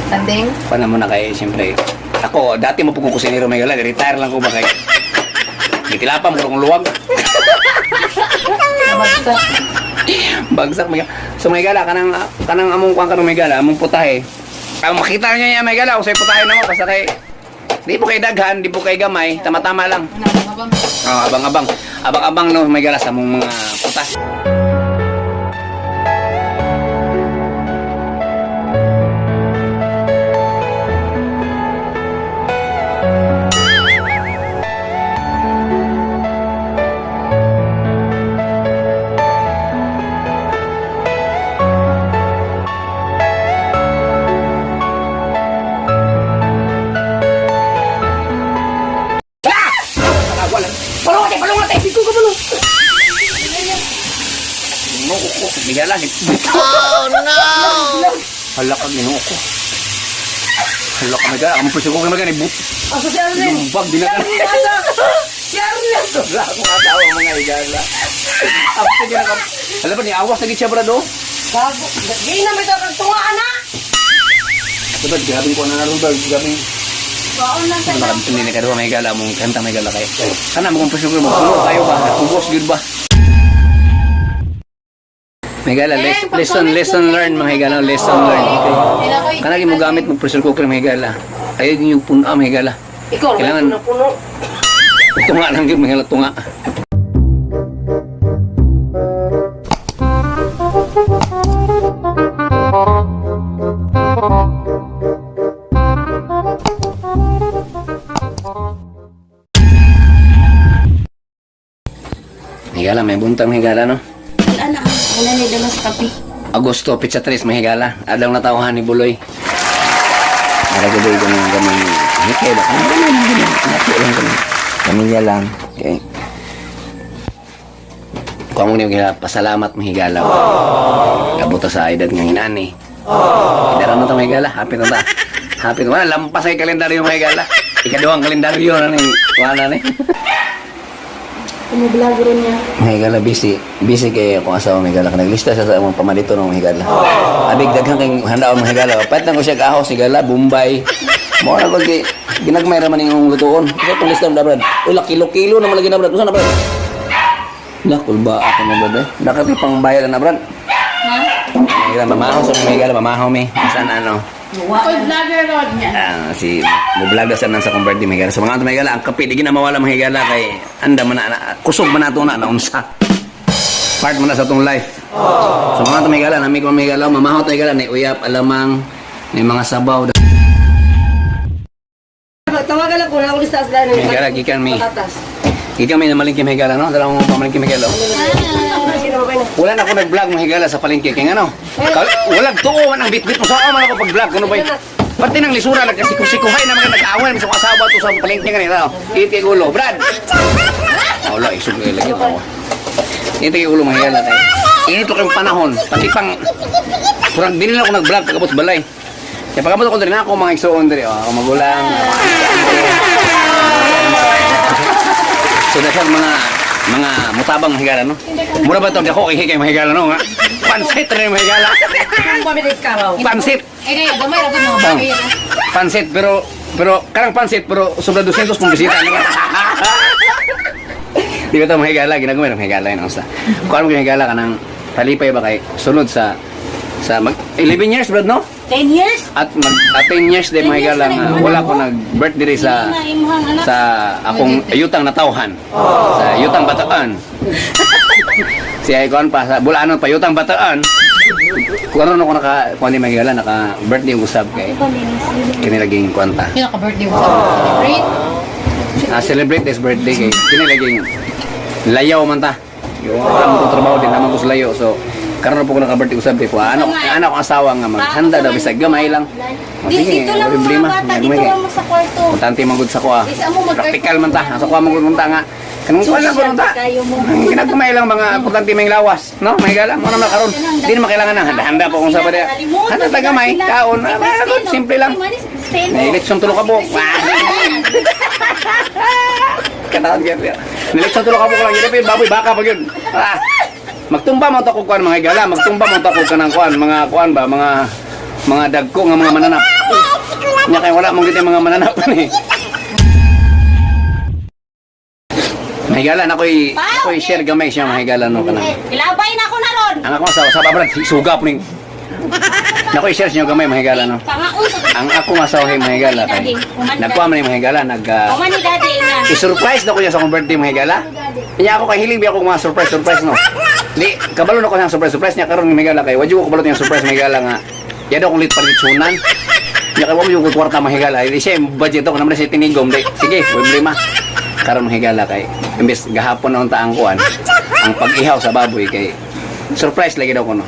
Tanding. Kuan na muna kay siyempre. Ako dati mo pugong kusinero may gala, retire lang ko ba kay. Gitilapa mo kung luwag. Nabagsak. Bagsak may So may gala kanang kanang among kuan kanang may gala, among putahe. Ang makita niya niya may gala, usay putahe na mo basta kay di po kay daghan, di po kay gamay, tama-tama lang. Abang. Oh, abang-abang. Abang-abang no may gala sa among mga putahe. Wala. Palungate, palungate. Ikaw ka balong. Ginoo ko. Bigala. Oh no! Hala ka, ginoo ko. Hala ka, may gala. Ang presyo ko kay magani. But. Asa si Arlen? Lumbag, di na ka. Si Arlen! Wala akong asawa mga higala. Ang sige na ka. Hala ba, niawas na gid siya, brado? Gago. Gay na may tawag tunga ana. Diba, grabe ko na naroon, brad. Grabe. Baon lang sa Ano ba, hindi na kaduha may gala mong kanta may gala kayo. Kana mo kung presyo ko, magpuno tayo ba? Nagpubos, gyud ba? May gala, lesson, lesson learned, mga higala, lesson learned. Okay. Kanagi mo gamit mo pressure cooker mga higala. Ayaw yung puno mga higala. Ikaw, Kailangan- puno-puno. Tunga lang yung mga higala, tunga. Higala, may buntang higala, no? Wala na. Wala na dala sa kape. Agosto, pizza 3, mahigala. Adlaw na tawhan ni Buloy. Para gabi ganun, ganun. Hikay ba? Ganun, ganun, ganun. Anak lang ganun. Pamilya lang. Okay. Kuha mo niyo gila, pasalamat mahigala. Kabuta sa edad nga inani. Idara na ta mahigala. Happy na ta. Happy na. Wala, lampas ay kalendaryo mahigala. Ikaduhang kalendaryo na ni. Wala ni. Kumublog ron niya. Mahigala, busy. Busy kay akong asawa mahigala. Naglista siya sa among pamalito ng mahigala. Abig daghan kay handaon mahigala. Pat na ko siya kaahos higala, Bombay. Mao na ko kay ginagmay ra man imong lutuon. Kasi itong lista na brad. Uy, la kilo-kilo na malagi na brad. Usa na brad? La kulba ako na brad eh. Nakati pang bayad na brad. Ha? Mahigala, mamaho sa mahigala, mamaho mi. Saan ano? Ako'y vlogger rod niya. Ah, si mo-vlog sa nan sa akong birthday mahigala. Sa mga ato mahigala, ang kape di gina mawala mahigala kay anda man na, kusog man nato na naunsa. Part man na sa atong life. So mga ato mahigala, nami ko mahigala, mamahot mahigala ni uyap alamang ni mga sabaw. Tawagan lang ko na ako lista sa ng Mahigala gikan mi. patatas. Gikan mi na malingki mahigala no, dala mo pamalingki mahigala. Sino ba na? Wala na ako nag-vlog mahigala sa palengke kay ngano. Wala tuo man ang bitbit mo sa man ako pag-vlog kuno ba? Pati nang lisura nagkasikusikuhay na mga nag-aaway sa asawa to sa palengke kanina. Iti ulo, Brad. Wala, isog kayo lagi ako. Iti ulo mahigala tayo. Init ko kayong panahon, pati pang kurang din lang ako nag-vlog pagkabot sa balay. Kaya pagkabot ako diri na ako mga igsuon diri, oh, ako magulang. So daghan mga mga mutabang mahigala no. Mura ba tong dako kay kay mahigala no nga. Pansit rin mahigala. Ang pamilya karaw. Pansit. Eh, kaya gamay ra gud mga Bang. bagay. Pansit pero pero karang pansit pero sobra 200 kung bisita. Di ba ito mahigala? Ginagawa ng mahigala yun. Ang sa. Kung ano mahigala ka ng talipay ba kay sunod sa sa mag 11 years brad no? 10 years? At mag at 10 years din 10 years mahigala na rin, nga wala wala ko. ko nag birthday sa Hindi na imuhang anak. sa akong yutang natawhan. Sa yutang bataan. Si Icon pa sa Bulanon pa yutang bataan. Kung ano ko naka kung ano mahigala naka birthday yung usab kay kinilaging kwanta. Sino ka birthday mo sa celebrate? Ah, celebrate this birthday kay kinilaging layaw man ta. Yung wala mo kong trabaho din naman ko sa layo. So karon na po ko naka birthday usab kay po. Ano anak ko asawa nga maghanda daw bisag gamay lang. O, Di, sige, dito lang walang mga problema. bata. Gamay Dito kay. lang mo sa kwarto. Importante man gud sa ko ah. Isa mo mag- Practical man ta. Sa ko man gud ta nga. Kanang kuan lang gud ta. Kayo mo. Ang ginagmay lang mga importante may lawas, no? May gala mo na karon. Di na makailangan ng handa-handa pa kung sa ba. Handa ta gamay, kaon, ah, good, simple lang. Nilitsyon tulo ka po. Kataon gyud. Nilitsyon tulo ka po lang yun, baboy baka pa gyud. Ah. Magtumba mo ta kog kuan mga higala, magtumba mo ta kog kanang kuan, mga kuan ba, mga Mga dagko nga mga mananap. Nya kay wala mong gitay mga mananap ni. Mahigala na ako'y share gamay siya mahigala no kana. Ilabay na ako na ron. Ang akong asawa sa Brad, suga po ning. Nako i-share sa inyo gamay mahigala no. Pangaon sa Ang akong asawa ay mahigala kay. Nagkuha man ni mahigala nag Human ni daddy nga. i-surprise na ko niya sa akong birthday mahigala. Niya ako kay hiling biya ako mga surprise surprise no. Di kabalo na ko siyang surprise surprise niya karon mahigala kay wadyo ko kabalo niyang surprise mahigala nga. Yado akong lit palitsunan. Niya kay wa mo yung kwarta mahigala. Di siya budget ako naman siya tinigom di. Sige, way problema. Karon mahigala kay imbes gahapon na unta ang kuan ang pag-ihaw sa baboy kay surprise lagi daw ko no.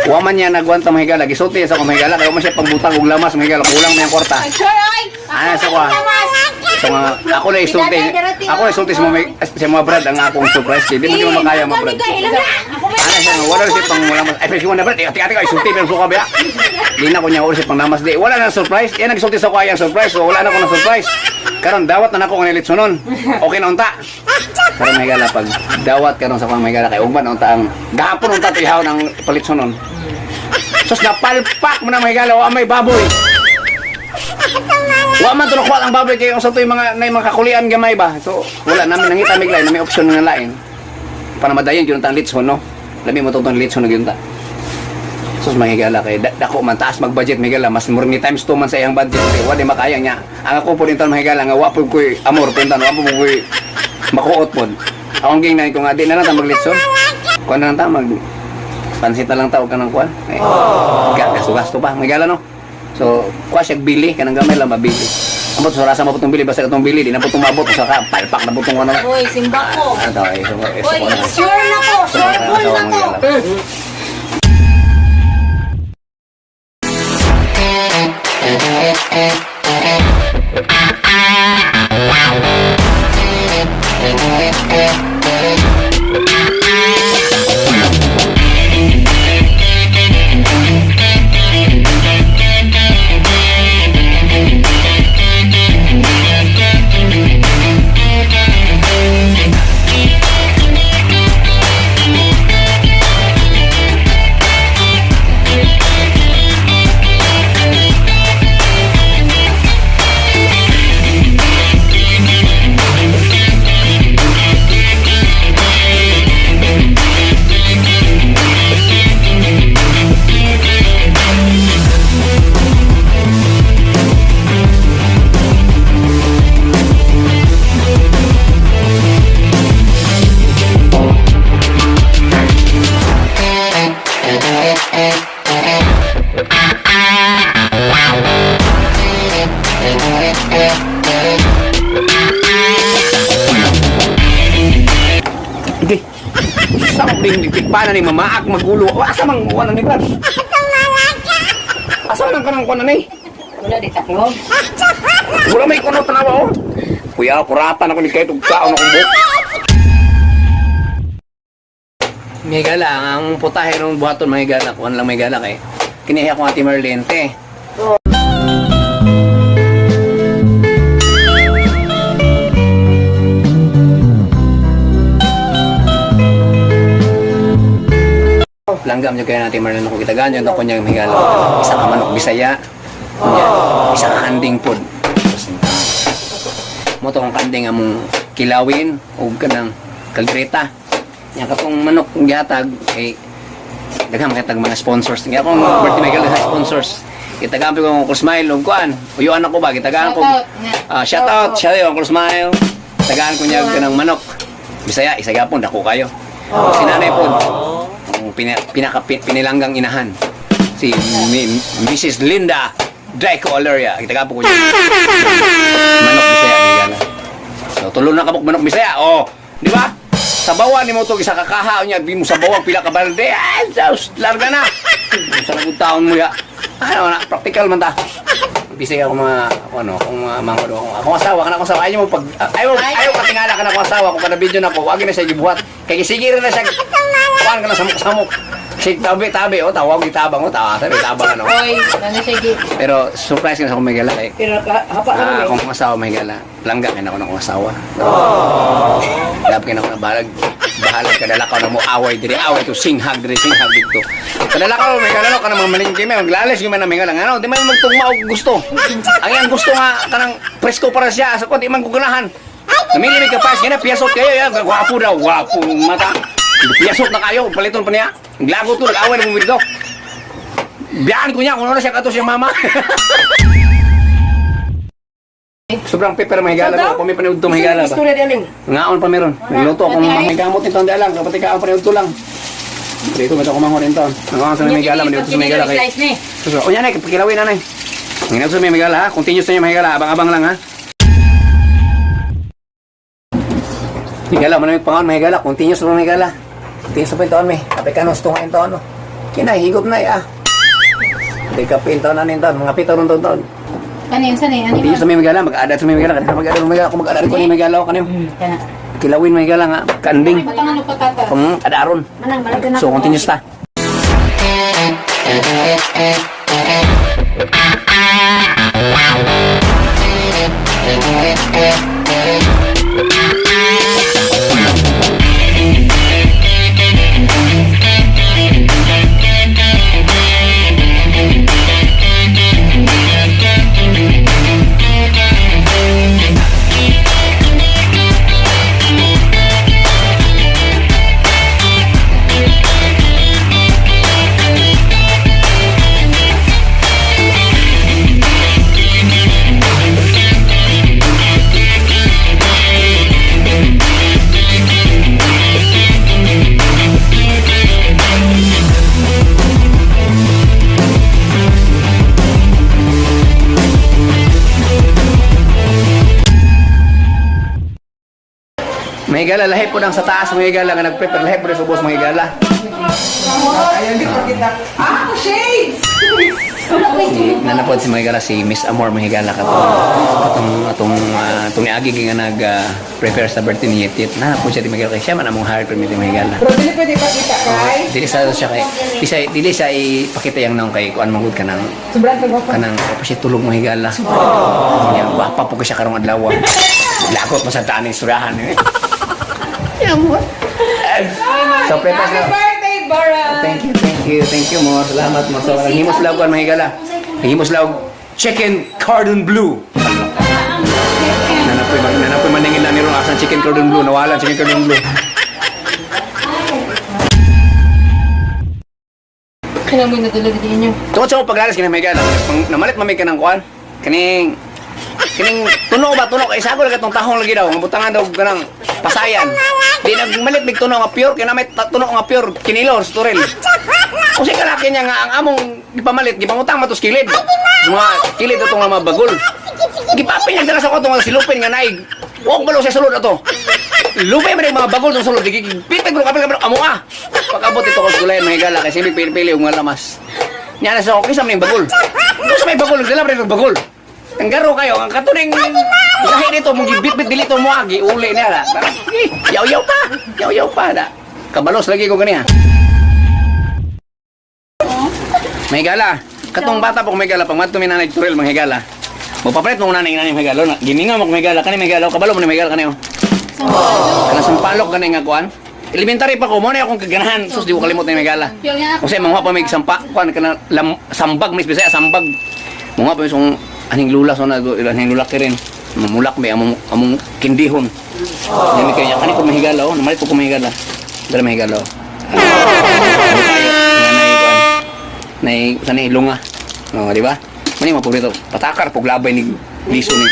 Wa man niya nagwanta mahigala, gisulti niya sa akong mahigala kay wa man siya pagbutang og lamas mahigala, kulang man ang kwarta. Sure oy. Ano sa kuha? Sa mga, ako na isulti. Ako na isulti sa mga brad ang akong surprise. Di mo di mo makaya mga brad. Ano siya nga, wala na siya pang lamas. Ay, pero na brad, ati ati ka isulti pero suka ba? Di na ko niya wala siya pang lamas. Di, wala na surprise. Yan nagsulti sa kuha ang surprise. So, wala na ko na surprise. Karon dawat na nako nga nilitsunon. Okay na unta. Karon may gala pag dawat karon sa kuha may gala kay ugma na unta ang gahapon unta ihaw ng palitsunon. Sus napalpak mo na may gala wa may baboy. Wa man to nakuha ang baboy kay unsa to yung mga nay mga kakulian gamay ba. So wala namin nangita mig lain, may option nga lain. Para madayon gyud tang litson no. Lami mo tong litson na gyud ta. Sus mahigala kay dako man taas mag-budget mahigala mas murag ni times 2 man sa iyang budget kay wa di makaya niya. Ang ako po din mahigala nga wa pud koy amor pud wa pud koy makuot pod. Akong gingnan ko nga di na lang ta maglitson. Kuan na lang ta mag pansit na lang ta og kanang kuan. Eh, gasto-gasto pa mahigala no. So, kuha siya bili kanang gamay lang mabili. Ambot sa rasa mo putong bili basta katong bili di na putong mabot sa ka palpak na putong ano. Oy, simba ko. Ano to ay so, eh, Oy, sure na ko. Sure full na ko. Hindi. Sa ding tikpanan ni mamaak magulo. Wa asa mang kuan ni Brad? Asa man kanang kuan ni? Wala di taklo. Wala may kuno tanawa oh. Kuya, kuratan ako ni kahit og kaon akong buhok. May gala, ang putahe nung buhaton may gala, kuan lang may gala kay. Kinihi ako ati Merlin, te. Langgam jud kay natin Merlin ako kita ganyan ako niya may gala. Isa ka manok Bisaya. Nya, isa ka kanding pod. Mo to ang kanding among kilawin ug kanang kaldereta. Nya katong manok gihatag kay daghang makitag mga sponsors. Nga akong birthday may gala sa sponsors. Gitagaan ko ang Uncle Smile ug kuan. Uyuan ako ba gitagaan ko. Shout out. Ah, shout out, shout out Uncle Smile. Tagaan ko niya og kanang manok. Bisaya, isa gyapon dako kayo. Ug si nanay pod, ang pinaka pinilanggang inahan. Si Mrs. Linda Draco Oleria. Gitagaan po ko niya. Manok Bisaya may gala. So tulo na kabuk manok Bisaya. Oh, di ba? Sabawan ni mo to isa ka kaha niya, di mo sabawan pila ka balde. Ay, Diyos, larga na. Sa lagud taon mo ya. Ano na, practical man ta. Bisaya ako mga ako ano, akong mga manghod ako. Akong asawa kana akong asawa. Ayaw mo pag ayaw ayaw katingala kana akong asawa kung kada video nako, wag na siya gibuhat. Kay sige ra na siya. Kuan ka na samok-samok. Sige tabi tabi oh, tawag gitabang oh, tawa tabi tabang ano. Oy, ano siya gi. Pero surprise ka na sa akong may gala kay. Pero hapa na Ah, akong asawa may gala. Langga kay na ako ng akong asawa. Lab kay na ako na balag. Bahala kadala ka na mo away diri away to singhag diri singhag dito. Kadala ka may kalalo ka ng mga malingki may maglalis gyud man ang mga ano, di man magtugma og gusto. Ang iyang gusto nga kanang presko para siya sa kon di man guganahan. Namili mi kapas gina piyasot kayo ya, gwapo daw, gwapo mata. Piyasot na kayo, paliton pa niya. Naglagot to, nag-away na bumili. Biyaan ko niya kung ano siya kato siyang mama. Sobrang pepper mahigala ko. Kung may paniud to mahigala ba? Istorya di aling. Ngaon pa meron. Nagluto ako ng mga gamot nito ang dalang. Kapatid ka ang paniud to lang. Dito ba ito kumangon rin to? Ngaon sa may mahigala, maniud sa mahigala kay. Slice ni. So, o yan ay, pakilawin nanay. Ngayon sa may mahigala ha. Continuous na yung mahigala. Abang-abang lang ha. Higala, manamig pangaon mahigala. Continuous na mahigala. Continuous na pa yung taon may. Kapit ka nung tunga yung taon. No? Kinahigop na eh ah. Hindi ka pa yung taon na yung taon. Mga pito ron taon taon. Ano yun sa ni? Ano Continuous na may mahigala. Mag-adat sa may mahigala. Kanina mag-adat sa may mahigala. Kung mag-adat ko ni mahigala ko kanina. Kana. Kilawin mahigala nga. Kanding. Butang ano patata. Kung adaron. Manang malaga na So, continuous ta. Mahigala, lahi po ng sa taas, mahigala nga nag-prepare, lahi po ng subos, mahigala. Ayun, di pa kita. Ah, shades! Nanapod si Mahigala, si Miss Amor Mahigala ka po. Atong, atong, atong niagi nga nag-prepare sa birthday ni Yetit. Nanapod siya di Mahigala kay siya man among hired permit ni Mahigala. Pero dili pwede pakita kay. Dili sa siya kay, di siya, dili siya ipakita yang naong kay kuan magud ka ng Sobrang kagwapo. kanang pa siya tulog Mahigala. Niya, gwapa po ko siya karong adlaw. Lagot mo sa taan ng istoryahan. Eh. So, prepare Happy na. birthday, Baran! Thank you, thank you, thank you mo. Salamat mo. So, naghimos laog kan mahigala. Naghimos laog chicken cordon bleu. Nanapoy man nanapoy maningil na nirong asan chicken cordon bleu. Nawala chicken cordon bleu. Kailan mo nadala din inyo? Tungod sa akong paglalas kini mahigala. Pang namalit mamig ka ng kuan. Kining kining tuno ba tuno kay sagol katong tahong lagi daw nga butangan daw kanang pasayan. Di nagmalit mig tuno nga pure kay namay tuno nga pure kinilo sa turil. Kung sa kalaki niya nga ang among gipamalit gipangutang matos kilid. Mga kilid atong nga mga bagol. Gipapil niya dala sa ko itong silupin nga naig. Huwag balo sa sulod ato. Lupay man yung mga bagol tong sulod. Gipitag bro kapil kapil amo ah. Pag-abot ito ko sa gulayan mga higala kasi may pili-pili yung mga lamas. Niya na sa ako, kisa man yung bagol. Kung sa may bagol, dala pa rin yung bagol. Ang garo kayo, ang katuning lahi nito, mong gibit-bit dili ito mo agi, uli niya na. Yaw-yaw pa, yaw-yaw pa na. Kabalos lagi ko ganiya. May gala. Katong bata po may gala pag madto mi nanay turil mga higala. Mopapalit mo nanay nanay may gala na. Gimingaw mo may gala kani may gala kabalo mo ni may gala kani oh. Kana sampalok gani nga kuan. Elementary pa ko mo na akong kaganahan sus di ko kalimot na may gala. Kasi manguha pa may sampa kuan kana lam, sambag mis Bisaya sambag. Manguha pa may song aning lula so na aning lula kirin. Mamulak may among among kindihon. Dami kaya kani ko mahigala oh, namalit ko mahigala. Dala mahigala oh. Nanay kuan. Nay sa ni lunga. Oh, di ba? Mani mo paborito. Patakar puglabay ni liso ni.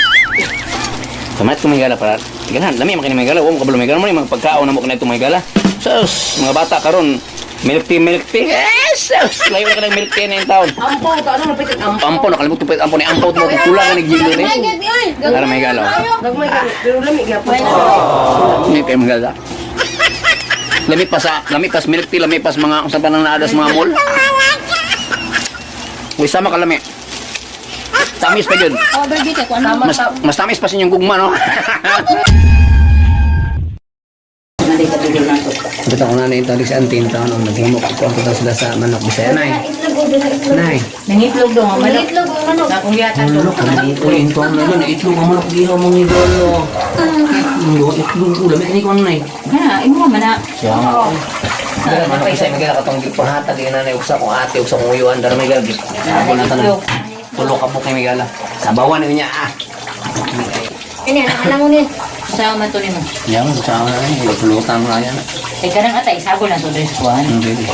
Pamalit ko mahigala para tigahan, lami man kini mahigala, wa mo kabalo mahigala mo ni mga pagkaon na mo kanay mahigala. Sus, mga bata karon milk tea, milk tea. Yes, sus, layo na ka ng milk tea na yung taon. Ampo, ito ano napit ang ampo. Ampo, nakalimutan ko pa yung ampo ni ampo mo kung kulang ka nagjilo ni. Para mahigala. oh. Gagmay ka, pero lami gyapon. Hindi kayo mahigala. Lami pa sa, lami pas milk tea, lami pas mga unsa pa nang naada sa mga mall. Uy, sama ka lami. Tamis pa yun. Oh, birthday kay kuan. Mas, mas tamis pa sa inyong gugma, no? Nanday ka tigil na to. Ito ko na na ito, sa antin, ito, ano, naghimok ko ang sila sa manok, Bisaya na eh. Nay. Nangitlog daw ang manok. Itlog ang manok. Akong yata to. Ano ka na ito ang naman. Itlog ang manok gihaw mong idolo. Itlog ulam. Ini ko nay. Ha, imo man na. Siya. Dara man ako sa mga katong gipahatag ina nanay usa kong ate usa kong uyuan dara may gagi. Sabon na tanan. Tulo ka po kay Migala. Sabawan niya ah. Ini, anak mo ni. Sa man to nimo. Yan sa ay pulutan mo na yan. Kay kanang atay sagol na to diri sa kuan. Hindi.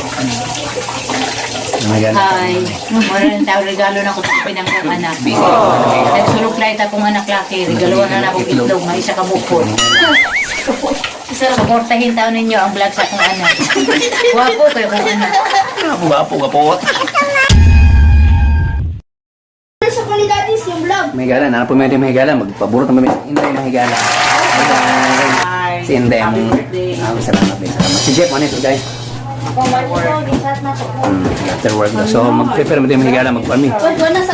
Migala. Hi. Mura ng tao regalo na ko sa pinangkong anak. Nagsulok light akong anak laki. Regalo na na akong itlog. May isa ka bukod. Suportahin tao ninyo ang vlog sa akong anak. Wapo kayo kong anak. Gwapo, gwapo. Sa ko ni Daddy yung vlog. Mahigala, na po may mahigala, magpaburot na may Inday mahigala. Bye. Si Inday ang Ah, salamat, eh, salamat. Si Jeff, ano ito, guys? After work daw. So, mag-prepare mo din mahigala, magkuan mi.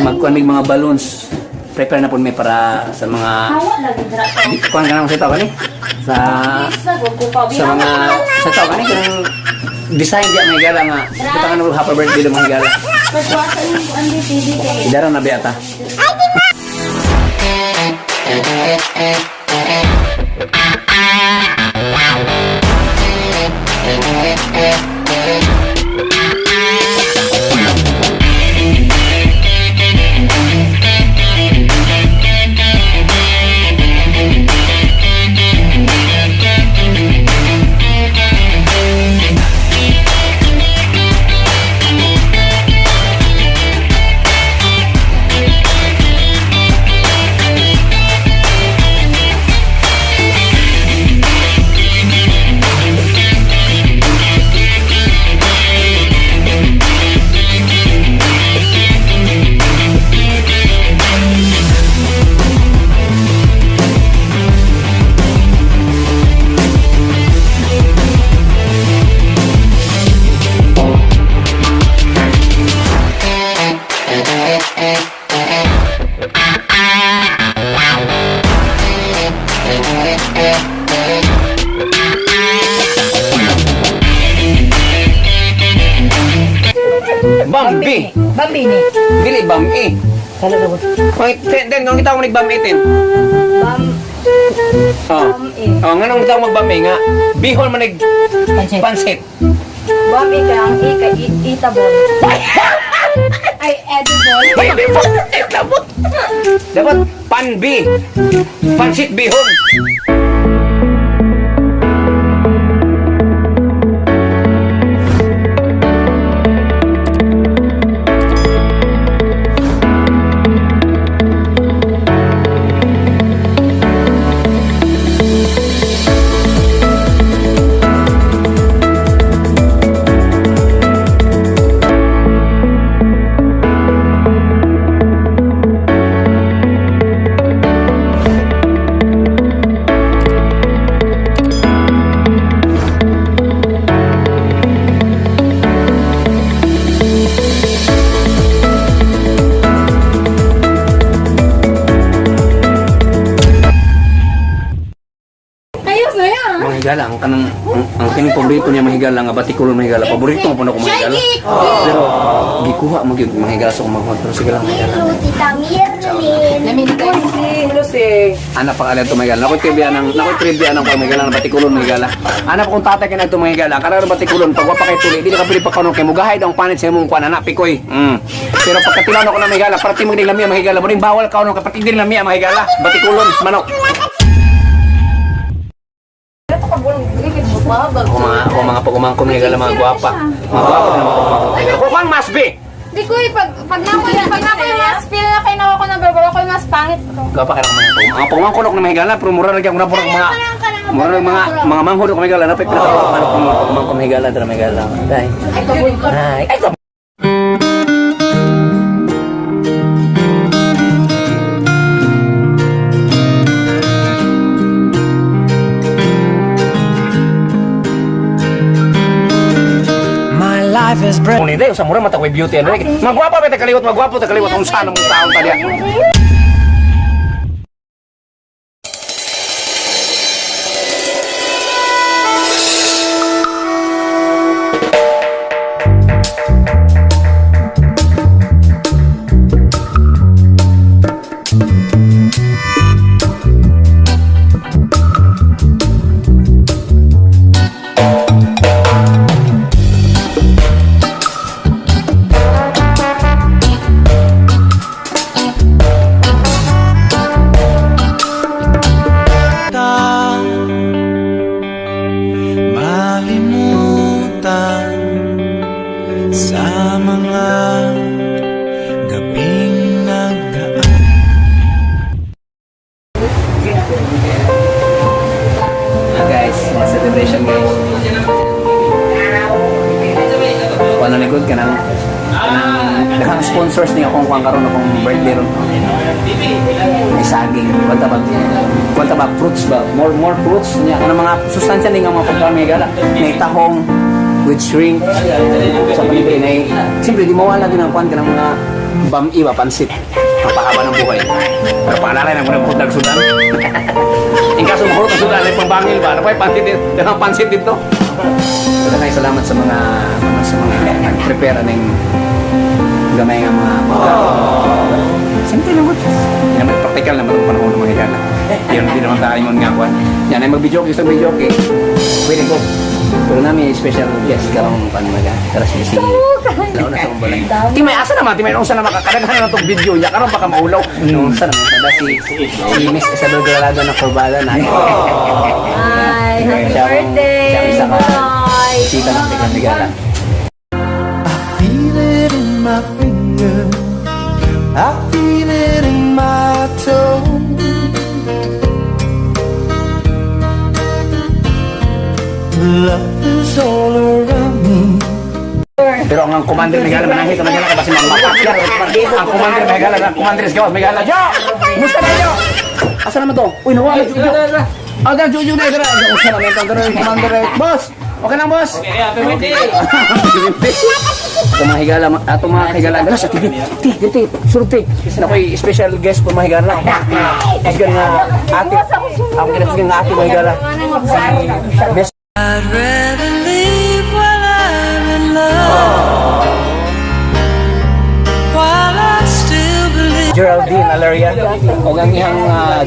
Magkuan mi mga balloons. Prepare na po mi para sa mga kuan ka na sa tao kani? Sa sa mga sa tao kani kanang design diya mahigala nga. Butangan mo happy birthday do mahigala. Idara na beata. Bambi. Bambi ni. Dili bambi. Wait, ten, kung kita mo nagbambi ten. Bam. Oh. Oh, nganong tao magbambi nga? Bihon man nag Pansit. pansit. Bam ka ang ika itabon. Ay, edible. Ay, di ba? Dapat. Dapat panbi. Pansit bihon. Kayo saya. Mga higala, ang kanang ang kining paborito niya mga higala nga batikulon mga higala. Paborito mo po na ko mga higala. Pero gikuha mo gyud mga higala sa kumahon pero sige lang mga higala. Tita Mirlin. Lami na kayo. Anak pa kalit mga higala. Nakoy trivia nang nakoy trivia nang mga higala nga batikulon mga higala. Anak kung tatay kay nagto mga higala, kanang batikulon pag wa pa kay tuli, dili ka pili pa kanon kay mugahay daw ang panit sa imong kuan anak pikoy. Pero pagkatilaw na ko na mga higala, parte mo ding lamia mga higala, mo ning bawal kanon kay parte dili lamia mga higala, batikulon manok. Ako mga pagumangko mga higala, mga gwapa. Mga gwapa na mga pagumangko. Ako kang mas be. Di ko eh, pag nako yung mas feel na kay ko na baba ako yung mas pangit ko. Gapa ka mga pagumangko. Mga pagumangko na mga higala, pero mura lagi ako na puro mga mura mga mga manghod ko mga higala, napay pinaka manok ko mga pagumangko mga higala, dara mga higala. Dai. Ay, ay, My life is breath. Muna sa mura mata ko'y beauty ano. Magwapa ba ta kaliwat, magwapo ta kaliwat unsa na mong taon taliya. Akong kuan karon, akong birthday ron. May saging, kwanta ba fruits ba? More fruits niya kanang mga sustansya ni nga mga pagkaon, mga higala. May tahong with shrimp sa palengke na, siyempre di mawala din ang kuan kanang mga bami ba, pansit. Papahaba ng buhay. Pero paalala na muna buhot sudan. In kaso mahurot ang sudan, ay pangbangil ba? Ano pa yung pansit dito? Ang pansit dito? Pero kayo, salamat sa mga nag-prepare ng gamay nga mga pagkain. Simple lang ko. Hindi naman practical naman itong panahon ng mga higala. Yun, hindi naman tayo ingon nga kuan. Yan ay mag-video, gusto mag-video, okay. Pwede ko. Pero namin special guest karong pan maga. Tara si Launa sa balay. Ti may asa naman, ti may unsa naman kakadaghan na tong video niya karon baka maulaw. Unsa naman sada si Miss Isabel Granado na Corbada na. Hi, happy Siya ang- birthday! siya ang isa ka. Bye! Bisita ng Tigan Higala. Feel it in my fingers. I feel it in my toes. Love is all around me. Pero ang commander may gala manahi sa Manila kasi mapapakya. Ang commander may gala, ang commander is gawas may gala. Jo! Musta na jo? Asa naman to? Uy, nawala Jojo. Ah, dara Jojo na dara. Usa naman tong dara yung commander. Eh. Boss, okay lang, boss? Okay, happy birthday. Ito mga higala, ato mga higala. Dala sa TV. Ti, ti, ti, surti. Kasi na ko'y special guest po, mga higala. Ako nga ate. Ako kinasgan nga ate, mga higala. Si Miss I'd rather leave while I'm in love. While I still believe. Geraldine Alaria o ang iyang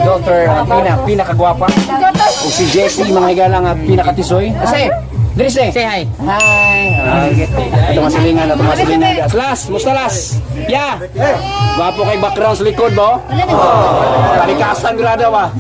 daughter ang pinakagwapa o si Jessie, mga higala, nga pinakatisoy kasi diri. Say hi. Hi. Okay. Ato masilingan, ato masilingan. Las, musta las? Ya. Gwapo kay background sa likod ba? Palikasan grada ba?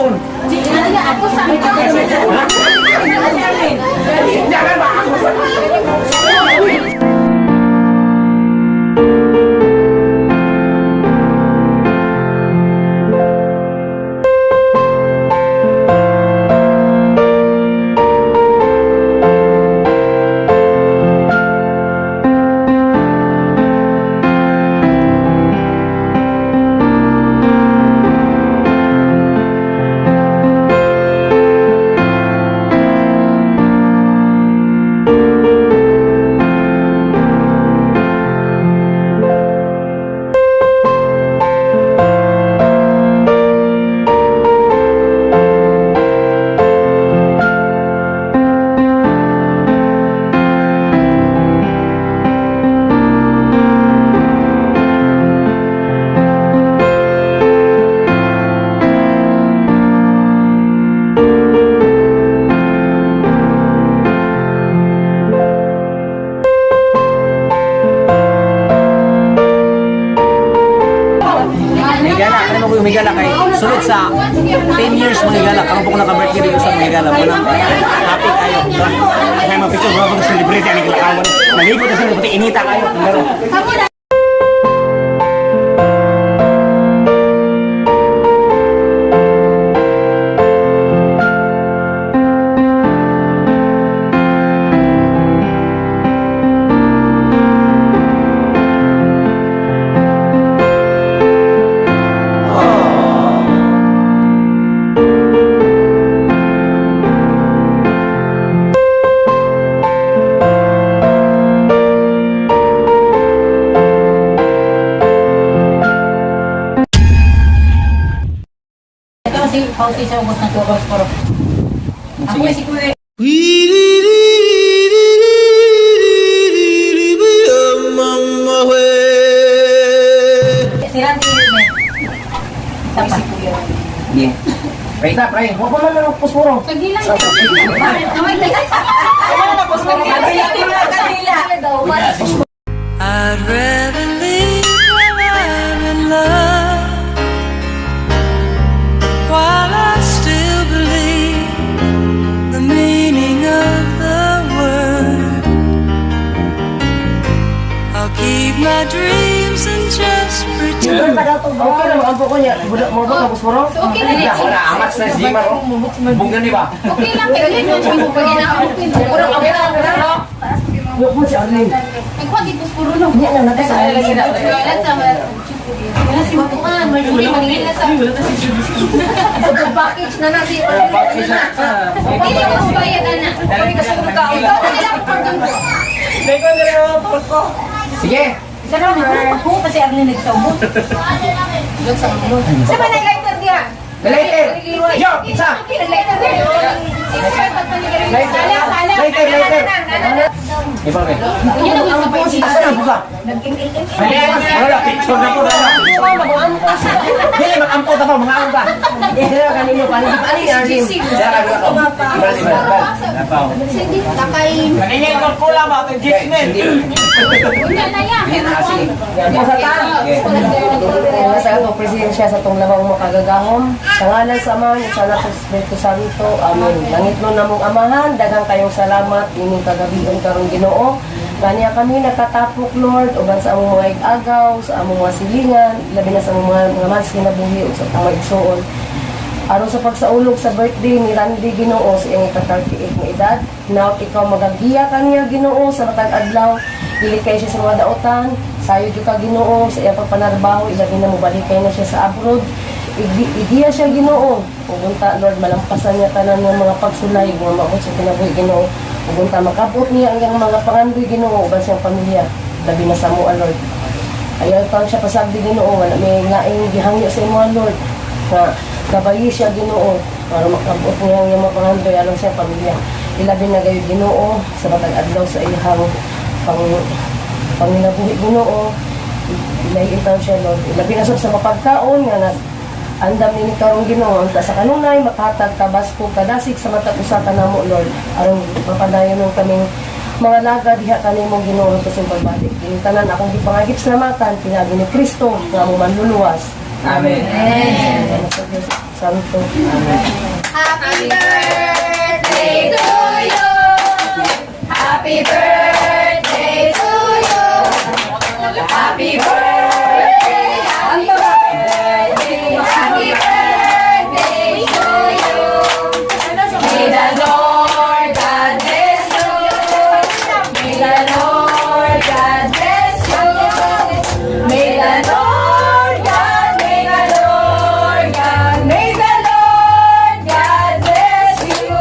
Kaon. Ako sa Jangan ba ako sa. Higala, ano mo ko humigala kay sulod sa 10 years mo higala, karon po ko naka-birthday dito sa mga higala. Walang happy kayo. Kaya mga picture, wala ko celebrate ang kilakawan. Naligo na sila, pati inita kayo. Pero, Ito si Fauci sa ubos ng tukos pero. Ako si Kuya. Si Randy yun eh. Tapos si Kuya. Yeah. Pray ta, pray. Wa pa man lang puspuro. Pagilang. I'd rather leave while I'm in love, while I still believe the meaning of the word. I'll keep my dreams and just pretend. okay na, maampo ko niya. Mo ba ka puspuro? So okay na din. Wala amat sa Jima ro. Bunggan ni ba? Okay lang kayo yun. Okay na, okay na. Yo po si Arlene. Nagkuha gid puro no. Niya na natin sa Arlene. Wala sa wala si Matuan, wala sa Package na na si Dili ko bayad ana. Kami kasunod ka. Ikaw na nila ko pagdun. Sige. Isa naman, ako pa si Arlene nagsaubos. Sa ba lighter diha? Lighter. Yo, isa. Lighter diha. Lighter, lighter, lighter. Iba ba? Asa na buka? Wala, picture na po. Wala. Dili, mag-ampo ta pa, mga ampo. Dira kanino pa ni ani Arlene. Siya ka ko. Iba, iba, iba. Takay. Hindi. Unya na ya. Sige. Sa ato presensya sa tong labang makagagahom sa ngalan sa Amahan ug sa Anak ug sa Espiritu Santo. Amen. Langit no namong Amahan, daghang kayong salamat ining kagabion karon Ginoo. Kaniya kami nakatapok Lord uban sa among mga igagaw, sa among mga silingan, labi na sa among mga mas kinabuhi ug sa among mga igsuon. Aron sa pagsaulog sa birthday ni Randy Ginoo sa iyang ika-38 nga edad, now ikaw magagiya kaniya Ginoo sa matag adlaw, dili kay siya sa mga daotan, sayo jud ka Ginoo sa iyang pagpanarbaho, ilabi na mobalikay na siya sa abroad. Igiya siya Ginoo. Ug unta Lord malampasan niya tanan ng mga pagsulay nga maabot sa kinabuhi Ginoo. Ug unta makabot niya ang iyang mga pangandoy Ginoo uban siyang pamilya, labi na sa amoa Lord. Ayaw pa siya pasagdi Ginoo, wala may laing gihangyo sa imo Lord. Nga gabayi siya Ginoo para makabot niya ang iyang mga pangandoy alang sa pamilya. Ilabi na gayud Ginoo sa matag adlaw sa iyang pang panginabuhi Ginoo. Ilahi taon siya Lord. Ilabi na sab sa mapagkaon nga nag andam ni karon Ginoo unta sa kanunay makahatag kabasko kadasig sa matag usa ka namo Lord aron mapadayon nung kaming mga laga diha kanimo Ginoo sa iyong pagbalik. Kini tanan akong gipangagip sa matan pinaagi ni Kristo nga mo manluluwas. Amen. Amen. Santo. Amen. Happy birthday to you. Happy birthday to you. Happy birthday, happy birthday, happy birthday to you. May the Lord God bless you. May the Lord God bless you. May the Lord God, may the Lord God, may the Lord God bless you.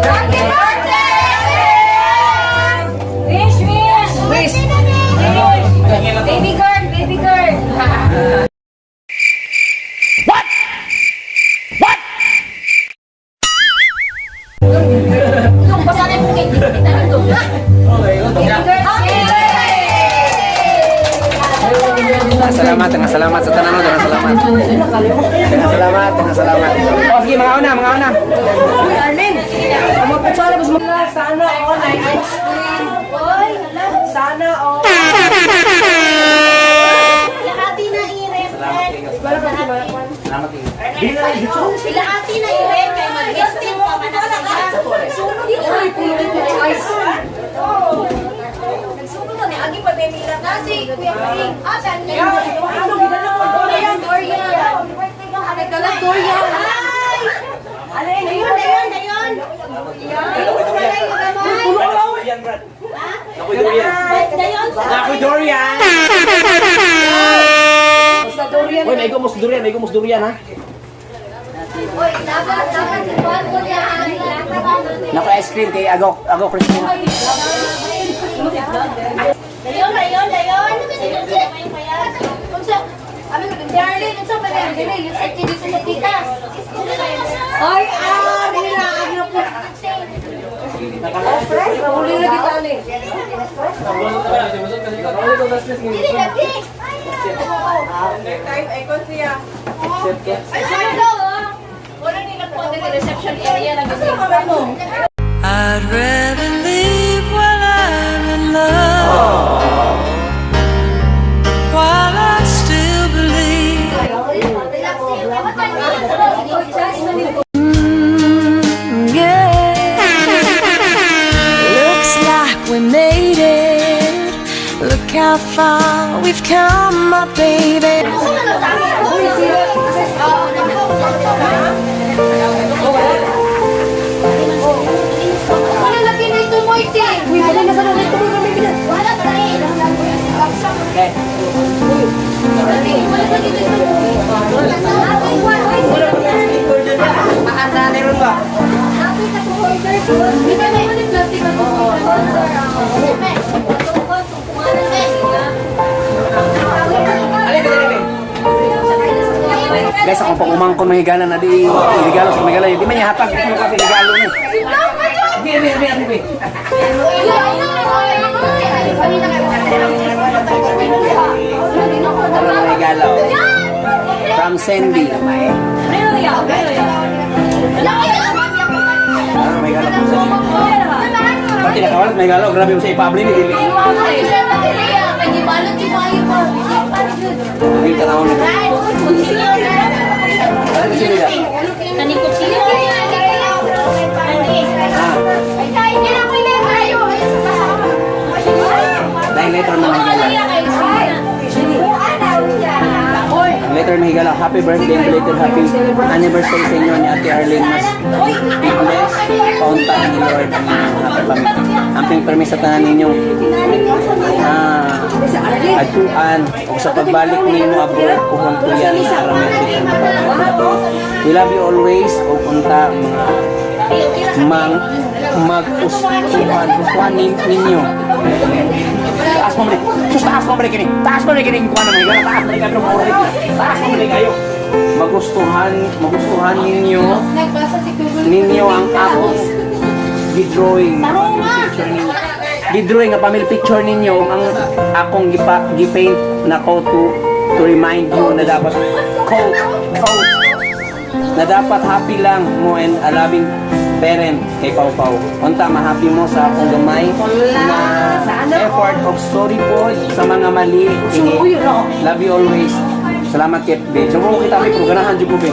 Happy birthday! Wish, wish! Wish! Baby girl, baby girl! What? What? Basta na yung cake, dito kita nito. Baby girl, happy birthday! Salamat, salamat sa tanan, salamat. Salamat, salamat. Oh, sige, mga una, mga una. Arlene! Sana mas Sana all ay ice cream. Sana all. Lahati na i-rent. Salamat. Lahati na i-rent kay mag-guesting pa man na sila. Nagsubo to ni Agi pa din nila. Nasi, Kuya Paing. Ah, saan niya? Ano, gidala ko durian. Dorian. Nagdala durian. Ay! Ayun, ayun, ayun. Ako'y durian. Dayon sa Ako'y durian! Basta durian. Uy, may gumos durian, may gumos durian ha. Oy, dapat, dapat, ikuan ko niya. Nako ice cream kay Ago, Ago Christine. Dayon, dayon, dayon. Unsa? Abi ko, Darlene, unsa pa yan? Dili, yung sa dito sa tita. Ay, ah, dili na, agi na po. Stress, nahuli na kita ni. Dili lagi. Time, icon siya. Wala nila po ang reception area na gusto. I'd rather leave while I'm in love. While I still believe. Yeah. Looks like we made it. Look how far we've come, my baby. Wala lagi na ito mo ite. Uy, wala na sana ito. Wala pa rin. Wala lagi na ito. Di ba naman yung plastic ang Guys, akong pangumangkon mga higala na di regalo sa mga higala. Di man niya hatag kung kasi regalo ni. Bi, bi, bi, bi. Regalo. From Sandy. Ah, may regalo po sa Pati nakawalat, may regalo. Grabe mo sa ipabli ni Dili. Hindi ka na ulit. Sino na? Ah, dahil letter na higala. Ang letter na higala, happy birthday and belated happy anniversary sa inyo ni Ate Arlene. Mas be blessed, paunta ni Lord ang inyong happy family. Amping permis sa tanan ninyo. Ah, adtuan o sa pagbalik nimo abroad puhon ko yan para may We love you always o unta mga mang mag-ustuhan gustuhan ninyo. Taas mo mali. Sus, taas mo mali kini. Taas mo mali kini. Kuha na mga taas mali kayo. Taas mo mali kayo. Magustuhan, magustuhan ninyo Nagbasa si Google. ninyo ang akong gidrawing na family picture ninyo. Gidrawing nga family picture ninyo ang akong gipa, gipaint na ko to remind you na dapat quote, quote, na dapat happy lang mo and a loving parent kay Pau Pau. Unta ma-happy mo sa akong gamay na effort of sorry po sa mga mali. Love you always. Salamat kit, be. Suro kita be, pero ganahan jud ko be.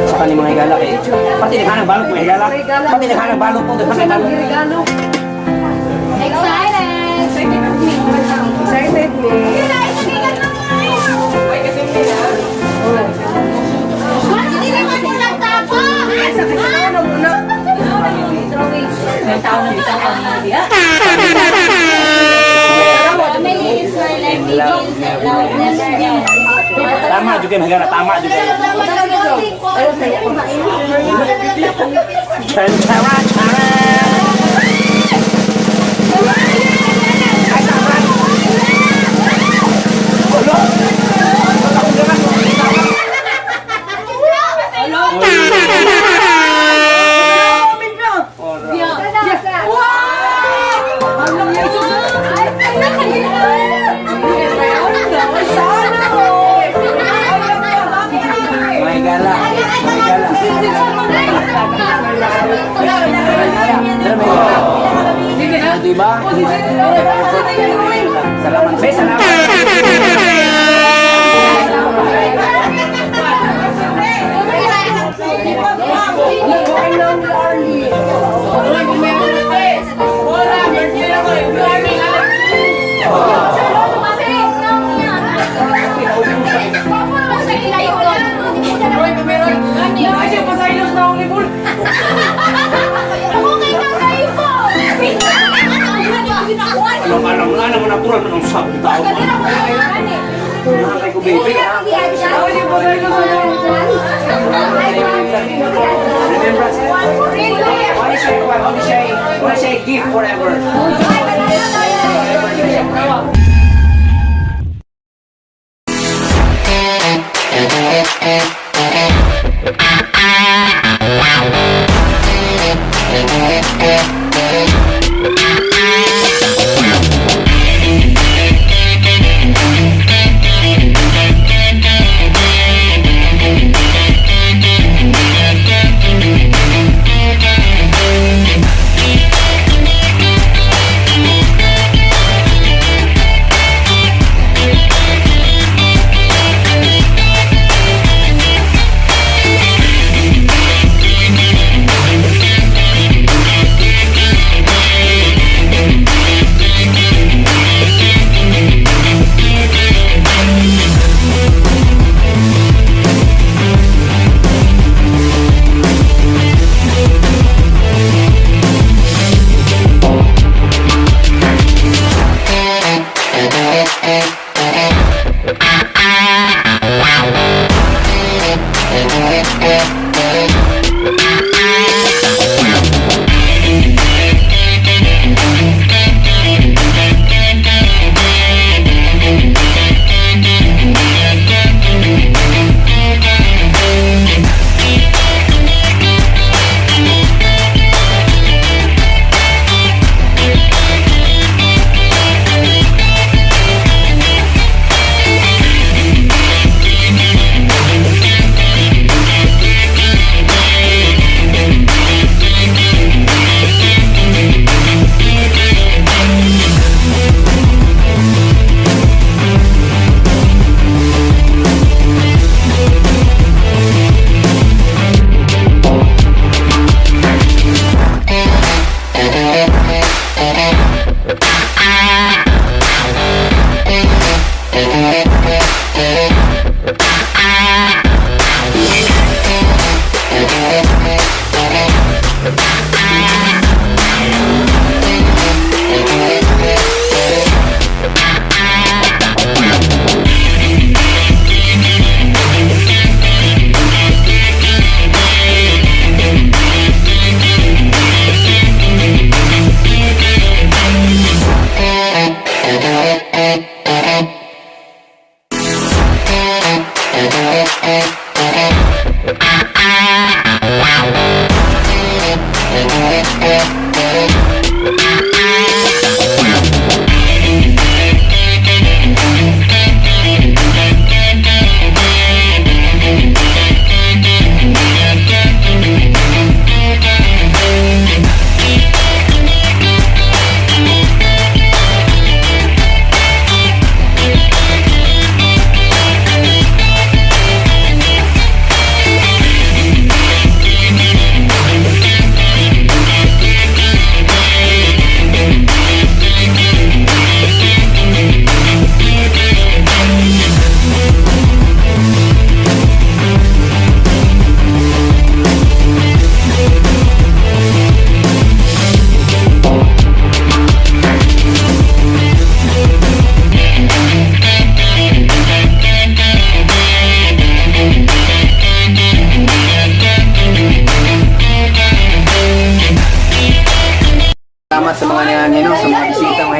Sa kaning mga higala kay. Pati naghanang balot mga higala. Pati naghanang balot to, naghanang balot. Regalo. Excited! Excited me. May tao na bitang pamilya. In love never ends. Tama jud kay mga higala, tama jud kay. Chan chara chara. Mga higala, mga higala. Tara, mga higala. O, diba? Salamat. Be, salamat. Alam, alam, alam mo natural na ng sabong tao. Nakakay ko, baby, ha? Remembrance. What is a gift forever?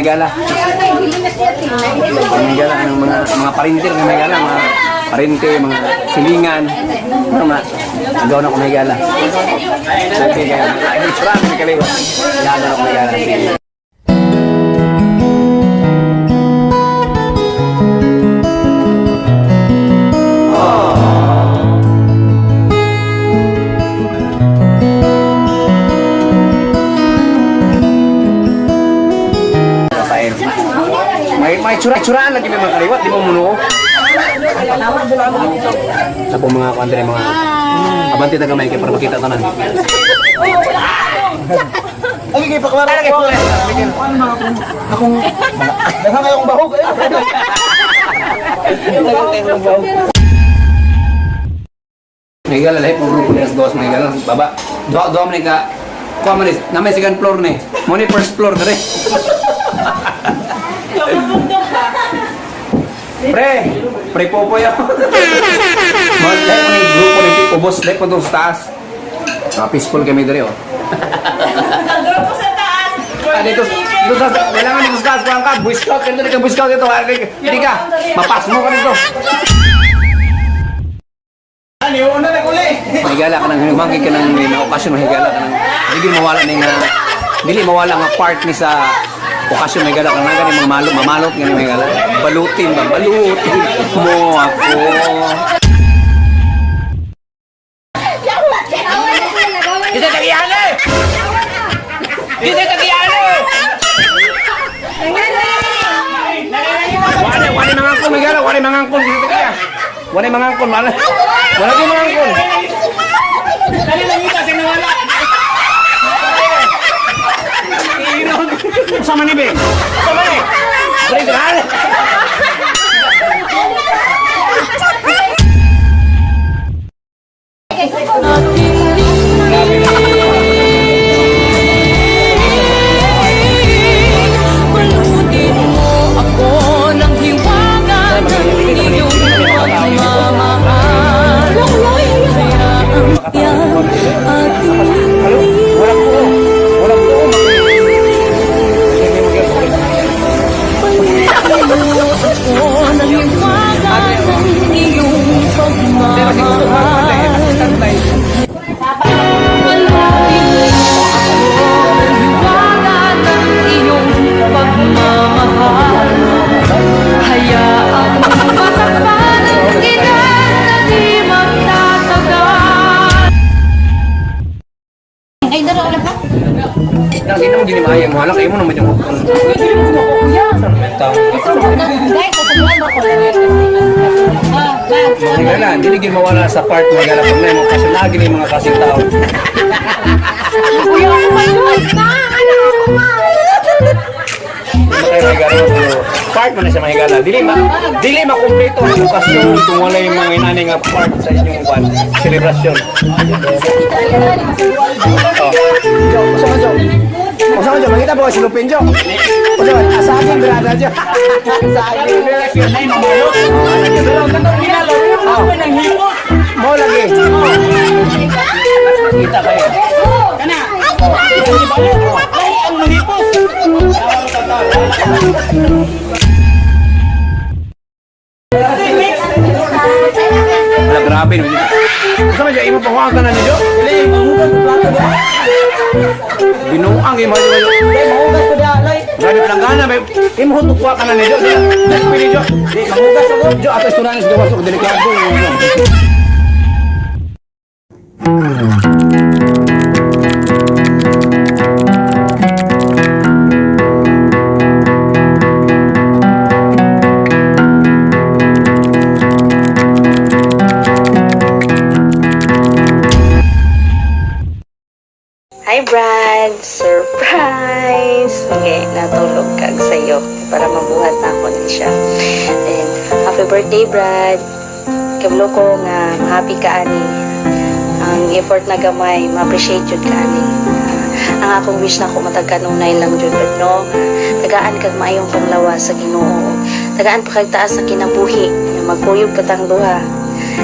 mga higala. Mga higala, anong mga parintil, mga higala, mga parinte, mga silingan. Ano mga, agaw na ko mga higala. Okay, kaya, ay, tsura, may kaliwa. Yan na ako mga higala. Sige. Rafael. May tsura-tsuraan lagi may mga kaliwat, di mo muno. Sa po mga kuan mga abante ta gamay kay para makita tanan. Ay, kay paklaro ko. Akong daghan kayo akong bahog. May gala lahi po grupo nila sa gawas mga gala baba. Duha duha man ni ka. Kuha man ni na may second floor ni. Mo ni first floor dere. Pre, pre popoy ako. Mo lahi po ni grupo ni ubos lahi po doon sa taas. Ah, peaceful kami dere oh. Grupo sa taas. Ah, dito, dito sa, kailangan dito sa taas, kuhan ka, Boy Scout, dito ka, Boy Scout dito, ah, hindi ka, mapas mo ka dito. Ano, una na uli. Mahigala ka ng humanggi ka ng may mga okasyon, mahigala ka ng, hindi mawala ni nga, dili mawala nga part ni sa okasyon, mahigala ka ng gani mga malo, mamalot nga ni mahigala. Balutin ba? Balutin mo ako. Kita tagiyane! Kita tagiyane! Wala, wala mangangkon, mahigala, wala mangangkon, kita tagiya. Wala mangangkon, wala. Wala kayo mangangkon. Dali lang ita sing nawala. Sama ni be. Sama ni. Pre, grabe. Balutin mo ako ng hiwaga ng iyong pagmamahal. Kaya ang ating Wala ko. Wala ko. Balutin mo ako ng hiwaga ng iyong pagmamahal. Balutin mo ako ng hiwaga ng iyong pagmamahal. Hayaang matakpan ang edad na di magtatagal. Ay, dalawa na pa. Nang hindi mo ginimayang mo. Alam kayo mo naman yung hukong. Guys, sasabihan mo ko. Ah, bag. Higala, hindi gin mawala sa part mo higala pag na mo kasi lagi ni mga kasing tao. Kuya, ako pa yun. Hindi kayo mahigala pero part man na siya mahigala. Dili ma kumpleto ang okasyon kung wala yung mga inani nga part sa inyong kwan, selebrasyon. Oh. Jo, usa ka Jo. Usa ka Jo, makita mo si Lupin Jo. Usa ka, asa ang birada Jo. Sa akin. Pero katong ginalo, ako nang hipos. Mo lagi. Kita kayo. Kana. Lahi ang manghipos. Wala grabe naman. Usa man Jo, imo pahuwang ka na ni Jo. Dili, manghugas ko plato di. Binuang imo Jo. Dili, manghugas ko da, lay. Grabe planggana, may imo tukwa ka na ni Jo. Pili Jo. Di, manghugas ako. Jo, ato istoryahan sa gawas og delikado. Hi Brad! Surprise! Okay, natulog kag sayo para mabuhat na ako ni siya. And happy birthday Brad! Kablo ko nga happy ka ani. Ang effort na gamay, ma-appreciate jud ka ani. Ah, ang akong wish na ako matag kanunay lang jud Brad no. Tagaan kag maayong panglawas sa Ginoo. Tagaan pa kag taas sa kinabuhi. Nga Magkuyog katang duha.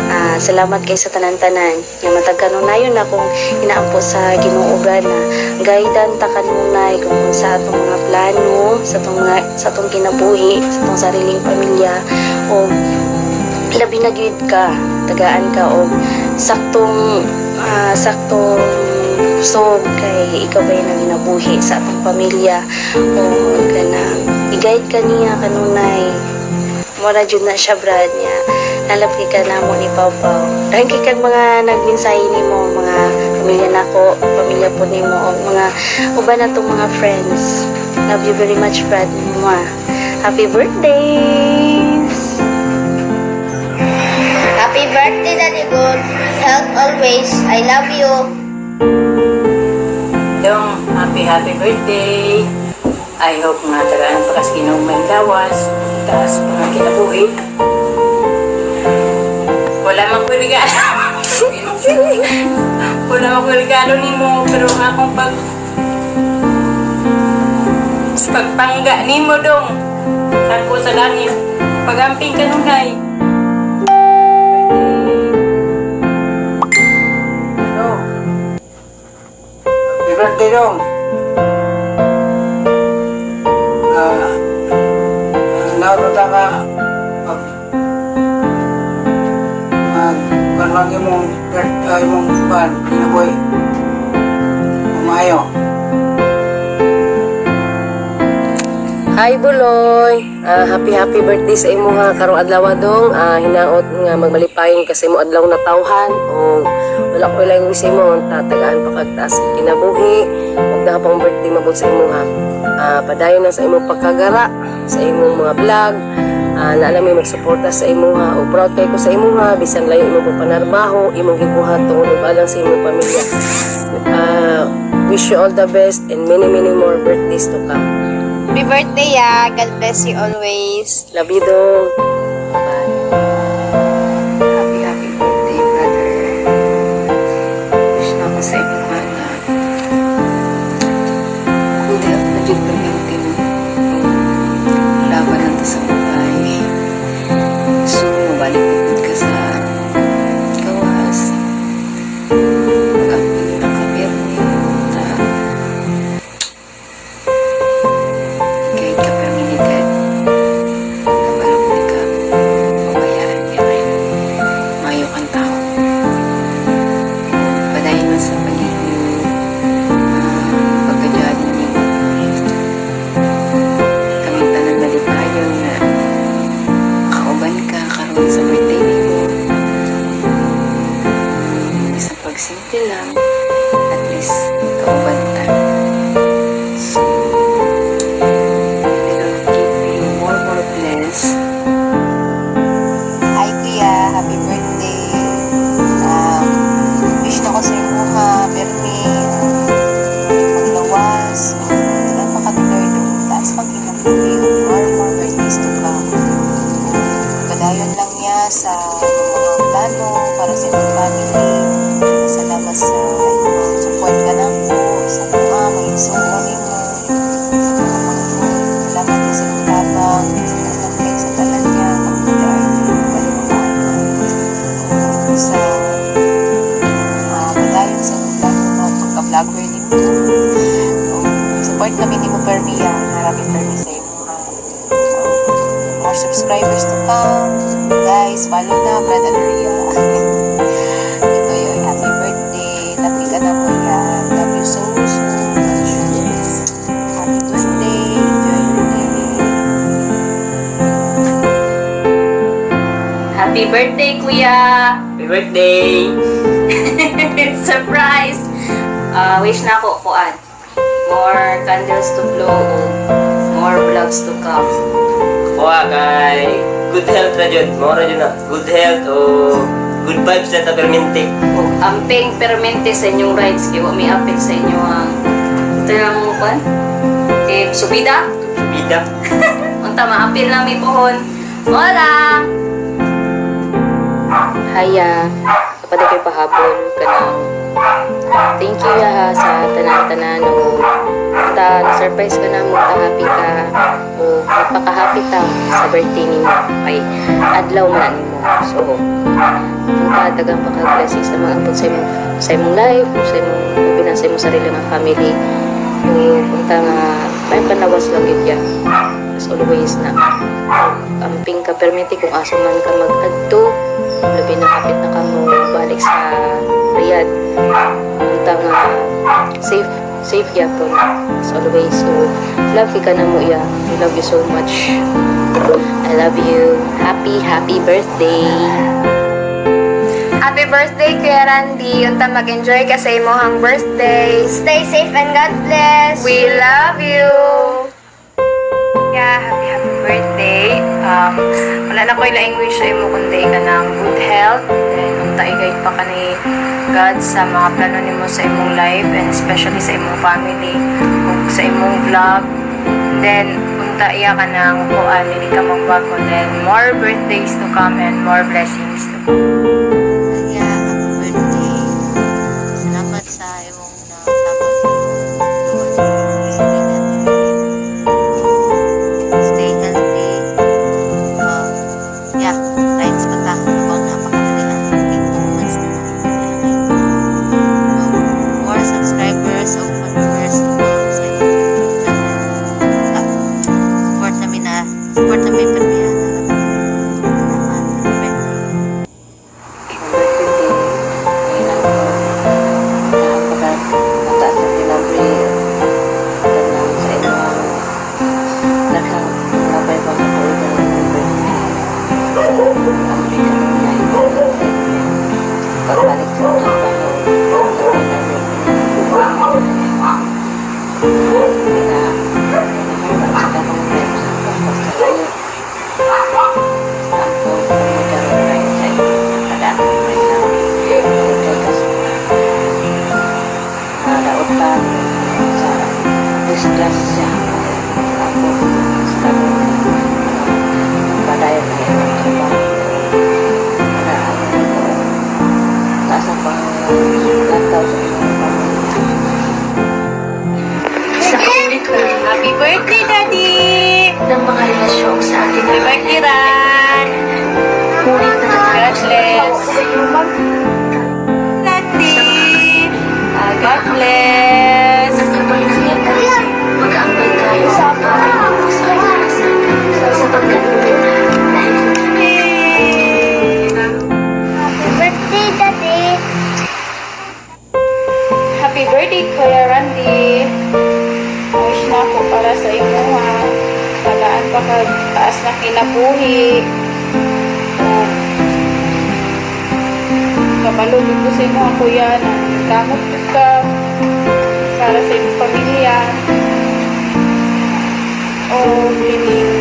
Ah, Salamat kay sa tanan-tanan. Nga matag kanunayon akong inaampo sa Ginoo, Brad, na guidan ta kanunay kung unsa atong mga plano sa atong kinabuhi, sa atong sariling pamilya, o labi na gyud ka tagaan ka og saktong kusog kay ikaw ba ang ginabuhi sa atong pamilya, o kanang i-guide ka niya kanunay. Mora jud na siya, Brad, niya nalap kay ka namo ni Pau Pau. Dahil kay kag mga nagmensahe nimo, mga pamilya nako, pamilya po nimo, og mga uban na tong mga friends. Love you very much, Brad. Mwah. Happy birthdays! Happy birthday, Daddy. Good health always. I love you. Dong, happy happy birthday. I hope nga tagaan pa kas Ginoong may gawas, taas mga kinabuhi. Wala man ko regalo. Wala man ko regalo nimo, pero ang akong sa pagpangga nimo, dong. Sangko sa langit. Pagamping kanunay. Dong. Happy birthday, Dong. Naruta ka pag mag kanwang imong pan kinabuhi. Umayo. Hi, Buloy! Happy happy birthday sa imo ha karong adlaw, dong. Hinaot nga magmalipayon ka sa imo adlaw na tawhan o wala ko lang sa imo ang tatagaan pa kag taas sa kinabuhi ug daha pang birthday mabot sa imo ha. Padayon na sa imong pagkagara sa imong mga vlog. Naa mi magsuporta sa imo ha ug proud kay ko sa imo ha, bisan layo imong pagpanarbaho, imong gibuhat tungod ug alang sa imong pamilya. Wish you all the best and many, many more birthdays to come. Happy birthday, ya. God bless you always. Love you, dong. Bye. Happy, happy birthday, brother. Wish na ako sa imong na good health na jud permente mo. Laban lang ta sa buhay. So, mabalik po ka sa gawas. Mag-amping lang ka permi. Ta, kahit ka permi ni God. Kabalo ko di ka pabayaan niya kay maayo kang tao. Padayon man sa pagiging pagkadyado niyo. Kaming tanan malipayon na kauban ka karon sa birthday nimo. Isang pagsimple lang, at least kauban ta. So, may the Lord give you more, more blessed. Hi, Kuya, happy birthday. Wish na ko sa imo ha, permi, paglawas, tagaan pa ka ni Lord, taas pang kinabuhi, more more birthdays to come. Padayon lang niya sa mga plano para sa imong family. Salamat sa imong support ka nako, sa mga igsuon nimo, sa mga manghod. Salamat niya sa imong tabang, salamat kay sa talan niya, pagpudar, wala mga anak. Sa padayon sa imong plano nga pagka-vlogger nimo. Support kami nimo permi ya, harami permi sa imo ha. So, more subscribers to come. Guys, follow na Brad Aluria. Ito yun, happy birthday. Love ka na mo yan. Love you so, so much. Happy birthday. Enjoy your day. Happy birthday, Kuya! Happy birthday! Surprise! Wish na ako, kuan. More candles to blow, more vlogs to come. Kuha kay good health na jud. Mao ra jud na. Good health o good vibes na ta permente. Ug amping permente sa inyong rides kay wa may apil sa inyo ang ito yung kuan. Team Subida. Bida. Unta maapil na mi pohon. Hola! Haya, dapat kay pahabol kanang Thank you ya sa tanan-tanan o ta na-surprise ka na mo, ta happy ka o magpaka-happy ta sa birthday nimo kay adlaw man nimo. So unta daghang pa ka blessings na mga sa imong life, sa imong ubi na sa imong sarili nga family. O unta nga may panawas lang gyud ya. As always na amping ka permiti kung asa man ka mag-adto, labi na kapit na ka mo balik sa Riyadh, unta nga safe safe yapon as always. So love ka na mo ya, I love you so much. I love you. Happy happy birthday. Happy birthday, Kuya Randy. Unta mag-enjoy ka sa imong birthday. Stay safe and God bless. We love you. Yeah, happy happy birthday. Wala na ko'y laing wish sa imo kundi kanang good health and unta i-guide pa ka ni God sa mga plano nimo sa imong life and especially sa imong family ug sa imong vlog. Then unta iya kanang kuan, dili ka magbago, then more birthdays to come and more blessings to come. Kaya, happy birthday. Salamat sa imong natabang sa Stay healthy. Yeah, rides pa ta. Habang napakadali ang 52 months na lang. More subscribers o followers to come sa imong YouTube channel. Support namin na, support namin permiya. Salamat. Happy birthday. Birthday, ngayon ako, nakapagkat mataas na kinabuhi, kanang sa inyong daghang labay pa sa tuig ng birthday. Ang kanunay sa inyo. Pagbalik sa trabaho, labi na rin. Pina, sa katong sa layo. Ako, magkaroon kayo sa inyo. Kada may kay kasuna. Nadaotan sa disgrasya. Ako, sa katong padayon na imong trabaho. Para ano ko, taas ang pang lantaw sa imong pamilya. Sa kaulit-ulit Happy birthday, Daddy! Ng mga relasyong sa atin Happy birthday, Ran! Ngunit God natatapos bless! Daddy! Ah, God bless! Mag-aambay tayo sa pagkakas sa sapagkat dahil Happy birthday, Daddy. Happy birthday, Kuya Randy. Wish na ako para sa imo ha. Tagaan pa ka taas na kinabuhi. O, kabalo gid ko sa imo ha, kuya, na kamot gid ka para sa imong pamilya. O kining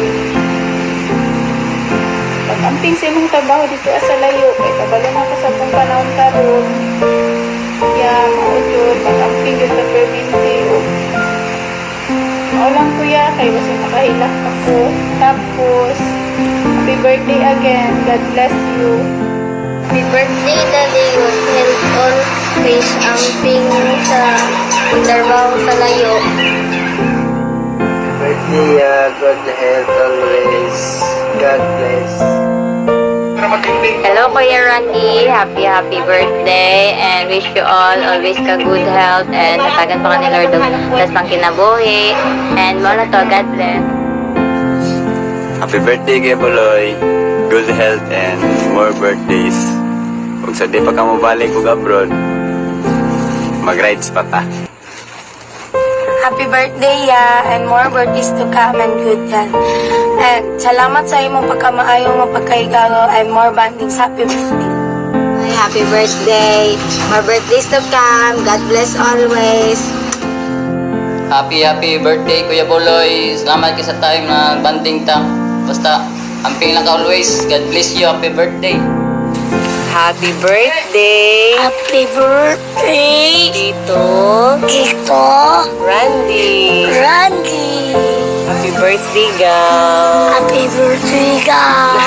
pag-amping sa imong trabaho dito sa layo kay kabalo na ka sa pong panahon karon. Ya, mao jud, pag-amping jud sa perminti o mao lang, kuya, kay basta makahilak ako. Tapos, happy birthday again. God bless you. Happy birthday, Daddy. Good health always. Amping sa trabaho sa layo. Happy birthday, good health always. God bless. Hello, Kuya Randy. Happy, happy birthday and wish you all always ka good health and hatagan pa ka ni Lord og taas pang kinabuhi. And mao na to, God bless. Happy birthday kay Buloy. Good health and more birthdays. Kung sa di pa ka mobalik og abroad, mag-rides pa ta. Happy birthday, ya, and more birthdays to come and good health. And salamat sa imong pagkamaayo nga pagkahigalo and more bondings. Happy birthday. Happy birthday. More birthdays to come. God bless always. Happy happy birthday, Kuya Boloy. Salamat kay sa time na bonding ta. Basta amping lang ka always. God bless you. Happy birthday. Happy birthday! Happy birthday, Tito Tito Randy! Randy. Happy birthday, Gaw! Happy birthday, Gaw.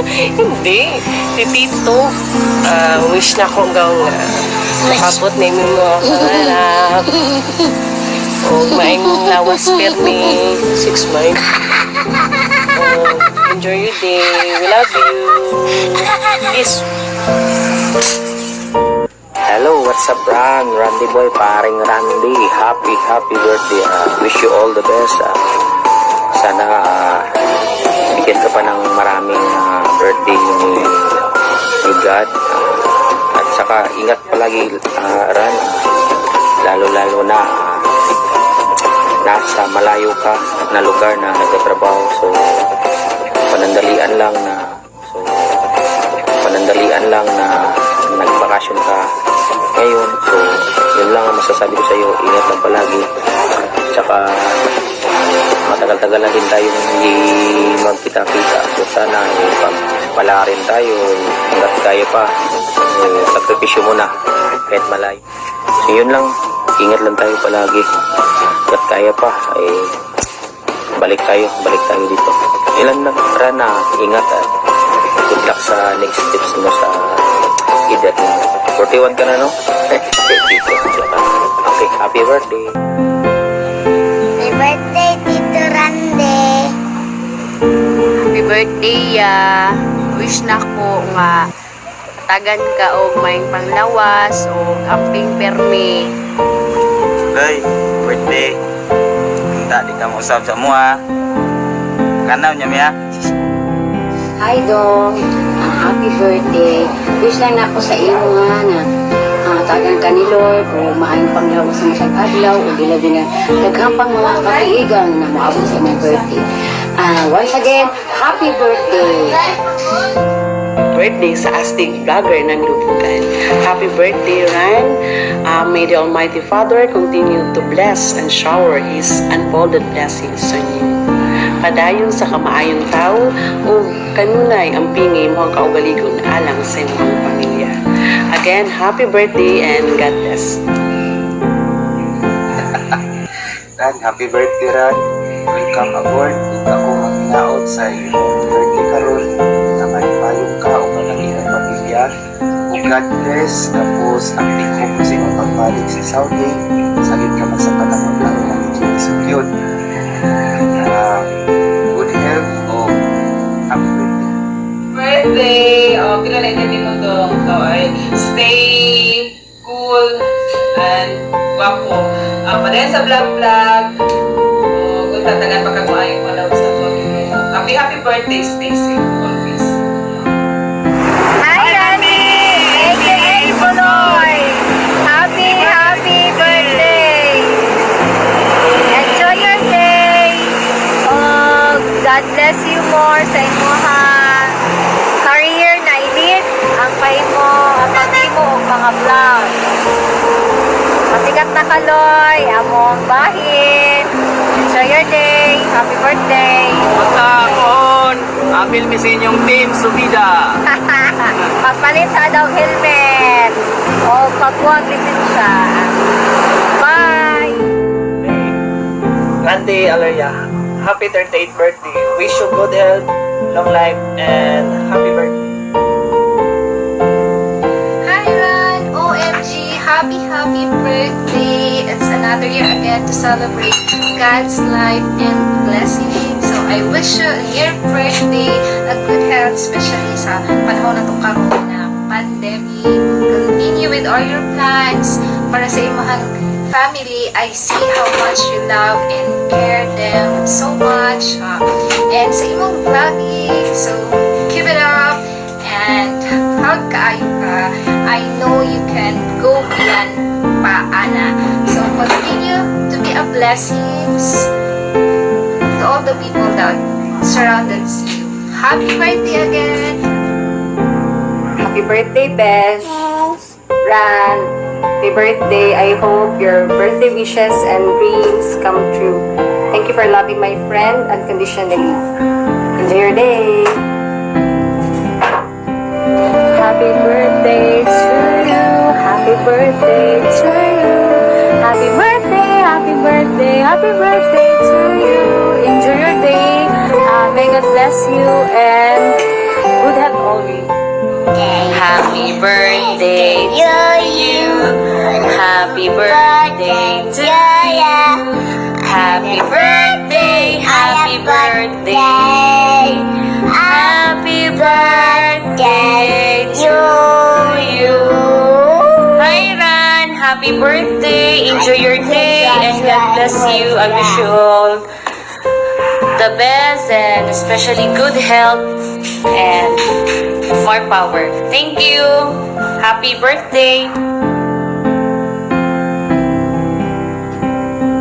Hindi, si Tito. Wish na ko gaw nga Makabot na imong mga pangarap. O maayong lawas permi. 6 months. O, enjoy your day. We love you. Peace. Hello, what's up, Ran? Randy boy, paring Randy. Happy, happy birthday. Wish you all the best. Sana bigyan ka pa ng maraming birthday ni God. At saka ingat palagi, Ran. Lalo-lalo na nasa malayo ka na lugar na nagtatrabaho. So, panandalian lang na nagbakasyon ka ngayon. So, yun lang ang masasabi ko sa iyo. Ingat lang palagi. Tsaka, matagal-tagal na din tayong hindi magkita-kita. So, sana eh, pag rin tayo, hanggat kaya pa, eh, sakripisyo mo na kahit malayo. So, yun lang. Ingat lang tayo palagi. Hanggat kaya pa, eh, balik tayo, balik tayo dito. Ilan lang, Rana, ingat at good luck sa next steps mo sa edad mo. 41 ka na, no? Dito. Okay, happy birthday. Happy birthday, Tito Randy. Happy birthday, ya. Wish na ko nga tagan ka og maayong panglawas og amping permi. Loy, birthday. Unta di ka mo usab sa mua. Kanaw niya miya. Hi, Dong. Happy birthday. Wish lang nako sa imo nga na tagan ka ni Lord o maayong panglawas sa matag adlaw o ilabi na daghang pang mga katuigan na moabot sa imong birthday. Once again, happy birthday! Birthday sa astig vlogger ng Lubugan. Happy birthday, Ran. May the Almighty Father continue to bless and shower His unfolded blessings on you. Padayon sa kamaayong tao ug kanunay ampingi mo ang kaugaligon alang sa imong pamilya. Again, happy birthday and God bless. Ran, happy birthday, Ran. Welcome aboard. Ug ako manghinaot sa imong birthday karon na malipayong ka ug ang imong pamilya. Ug God bless. Tapos ang tingkong mo sa imong pagbalik sa Saudi. Sagit ka man sa panahon karon nga medyo lisod yun. Good health o happy birthday. Birthday! Oh, kilala din mo to. So, ay stay cool and gwapo. Padayon sa vlog vlog. Oh, kung tatagan pa kag maayo pa daw sa Happy, happy birthday. Stay safe always. Hi, Randy! AKA Buloy! Happy, happy birthday! Enjoy your day! Oh, God bless you more sa imuha career na elite ang pahimo ang paghimo og mga vlog. Pasikat na kaloy, among bahin. Enjoy your day. Happy birthday. Basta pohon, apil mi sa inyong team Subida. Papalit sa daw helmet. O pagkuha lisensya. Bye! Randy Alaria, happy 38th birthday. Wish you good health, long life, and happy birthday. Hi, Ran! OMG! Happy, happy birthday! It's another year again to celebrate God's life and blessing. So, I wish you a year birthday, a good health, especially sa panahon na itong karon na pandemic. Continue with all your plans para sa imong family. I see how much you love and care them so much. And sa imong vlogging, so keep it up and hug kaayo ka. I know you can go beyond pa, ana. So continue to be a blessings to all the people that surrounded you. Happy birthday again! Happy birthday, Besh. Ran, happy birthday. I hope your birthday wishes and dreams come true. Thank you for loving my friend unconditionally. Enjoy your day. Happy birthday to you. Happy birthday to you. Happy birthday, happy birthday, happy birthday to you. Enjoy your day. May God bless you and good health always. Happy birthday to you. Happy birthday to you. Happy birthday, happy birthday. Happy birthday to you. Hi, Ran! Happy birthday! Enjoy your day and God bless you. I wish you all the best and especially good health and more power. Thank you. Happy birthday.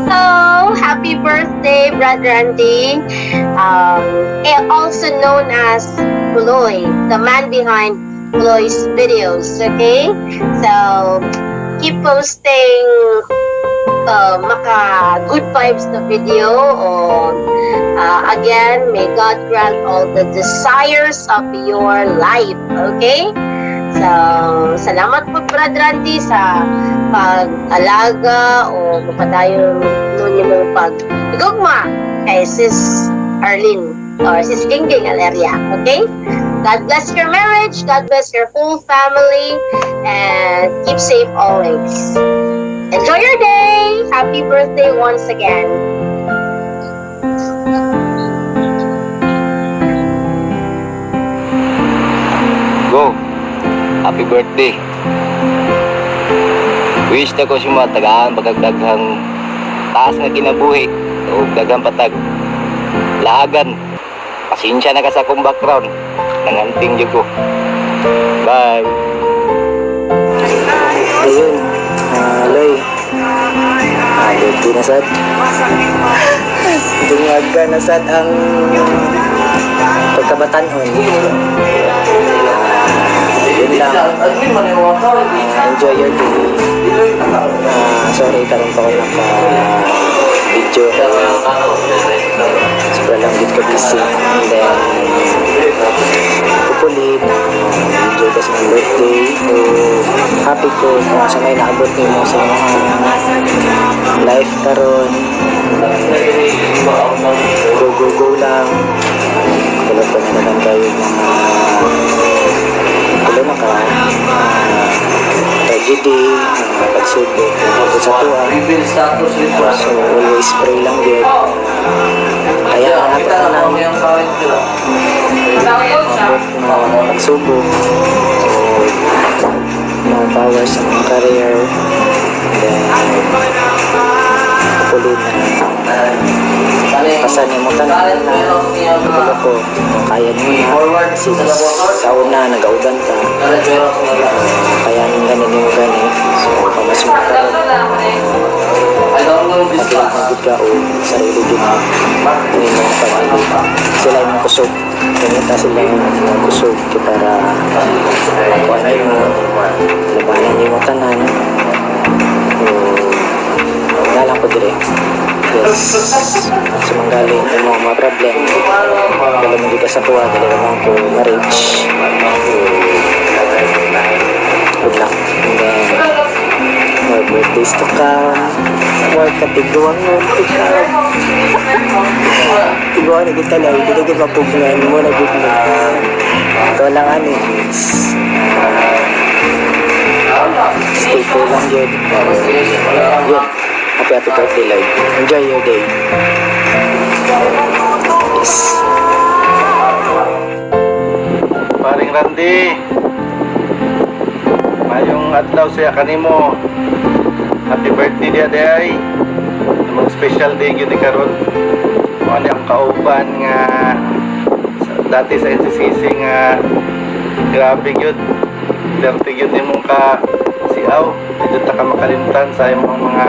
Hello! Happy birthday, Brother Randy. Also known as Buloy, the man behind Buloy's videos, okay? So, keep posting maka good vibes na video or again, may God grant all the desires of your life, okay? So, salamat po, Brad Randy, sa pag-alaga o mapadayon nun yung pag-igugma kay Sis Arlene or Sis Gingging Aleria, okay? God bless your marriage, God bless your whole family, and keep safe always. Enjoy your day! Happy birthday once again. Go! Happy birthday! Wish na ko siya mga tagaan pagkagdaghang taas nga kinabuhi o daghang patag lahagan. Pasensya na ka sa akong background. Nanganting jud ko. Bye! Ayun, Loy. Birthday na sad. Dungaga na sad ang pagkabatanon. Yun lang. Enjoy your day. Sorry, karon pa ko naka video. Sobra lang gid ka busy. And then, hopefully, na enjoy ka sa imong birthday. So, happy ko kung sa may naabot nimo sa mga life karon. And then, go, go, go lang. Kulot pa na naman kayo mga kulo na ka tragedy, mga pagsubok abot sa tuwa. So, always pray lang yun. Kaya nga nato tanan abot mga pagsubok o mga power sa mga career. And then, hopefully na pasan mo tanan na kabalo ko kaya nimo na kasi sa una nagauban ta, kaya nang ganin nimo gani. So kamas mo karon pagod ka o sarili gid nimo family, sila imong kusog, ganita sila imong kusog kay para makuha nimo, labanan nimo tanan. O nalang ko dire. Yes, sumanggaling yung mga problem, dala mo di ka sa kuha, dali naman ko ma-reach. Good luck. And then, more birthdays to come, more katiguangon to come. Tiguan na kita lang, hindi na kita mapugnan mo na gud mo. Ito lang ani is stay cool lang yun. Yun. Happy happy birthday, Lloyd. Enjoy your day. Yes. Paring Randy, mayong adlaw siya kanimo. Happy birthday diya day. Imong special day gyud ni karon. Mo ni ang kauban nga dati sa NCCC nga grabe gyud. Derte gyud nimong ka siaw. Di ta ka makalimtan sa imong mga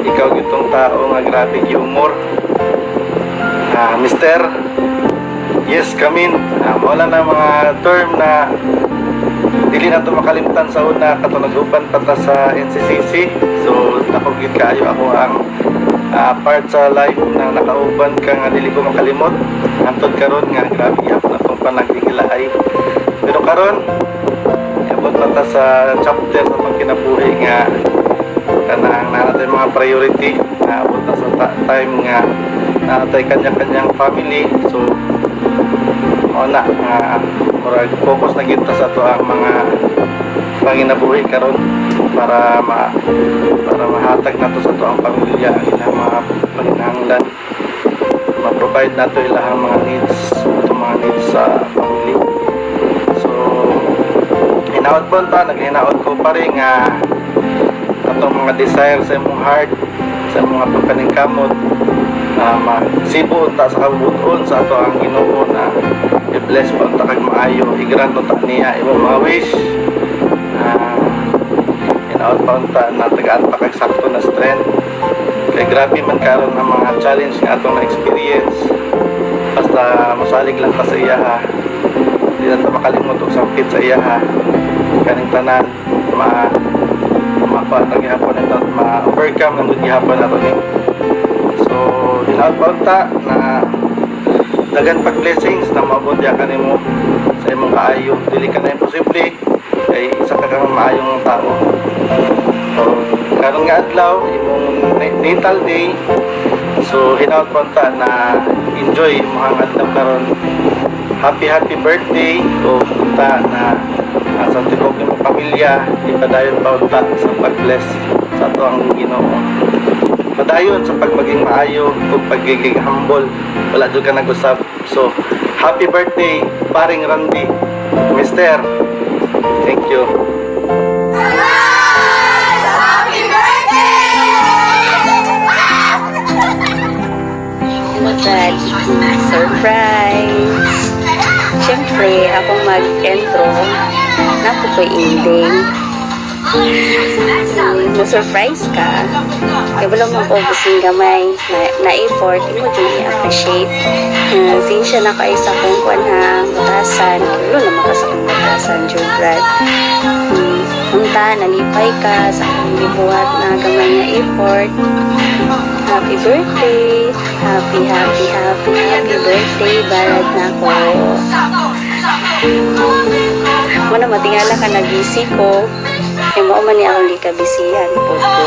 ikaw gyud tong tao nga grabe humor. Mister, yes, come in. Wala na mga term na dili na to makalimtan sa una kato nag-uban pa ta sa NCCC. So dako gyud kaayo ako ang part sa life na nakauban ka nga dili ko makalimot. Hantod karon nga grabe gyapon atong panaghihilaay. Pero karon niabot na ta sa chapter sa pagkinabuhi nga kanang naa natay mga priority, naabot na sa time nga naa natay kanya-kanyang family. So mao na nga murag focus na gyud ta sa ato ang mga panginabuhi karon para mahatag nato sa atoang pamilya ang ilang mga panginahanglan, ma-provide nato ilahang mga needs, atong mga needs sa family. So hinaot po ta, naghinaot ko pa rin nga atong mga desire sa imong heart, sa imong mga pagpaningkamot na masibo unta sa kabubut-on sa atoang Ginoo na i-bless pa unta kag maayo, i-grant unta niya imong mga wish. Hinaot pa unta na tagaan pa kag sakto na strength kay grabe man karon ang mga challenge nga atong na-experience. Basta mosalig lang ta sa iya ha, di na ta makalimot og sampit sa iya ha. Kaning tanan makuha na gihapon ito at ma-overcome ng gud gihapon nato ni. So hinaot pa unta na daghan pag blessings na maabot ya kanimo sa imong kaayo. Dili ka na imposible kay isa ka kang maayong tao. So karon nga adlaw imong natal day, so hinaot pa unta na enjoy imong adlaw karon. Happy, happy birthday o unta na sa tibuok imong pamilya, ipadayon pa unta sa pag-bless sa atoang Ginoo, padayon sa pagmaging maayo ug pagiging humble. Wala jud ka nag-usab. So happy birthday, paring Randy, mister. Thank you. Happy birthday! Brad, surprise! Siyempre, ako mag-intro, napo ko'y ending. Na-surprise ka. Kaya wala mo ko bising gamay na effort, imo dyan i-appreciate. Sinsya na kayo sa akong kuan ha, batasan. Kaya naman ka sa akong batasan, Jud Brad. Unta, nalipay ka sa akong gibuhat na gamay nga effort. Happy birthday! Happy, happy, happy, happy birthday, Barad na ko. Muna matingala ka nabisi ko. Kay mao man ni akong gikabisihan po ko.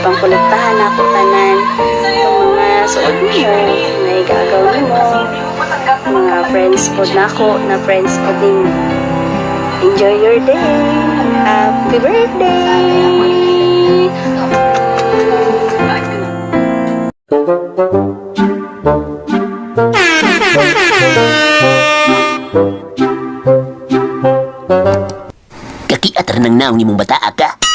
Pangkolektahan ako tanan. Itong mga suod nimo, mga igagaw nimo, mga friends pod nako, na friends pod nimo. Enjoy your day! Happy birthday! Kakiat ra ng naong nimong bataa ka.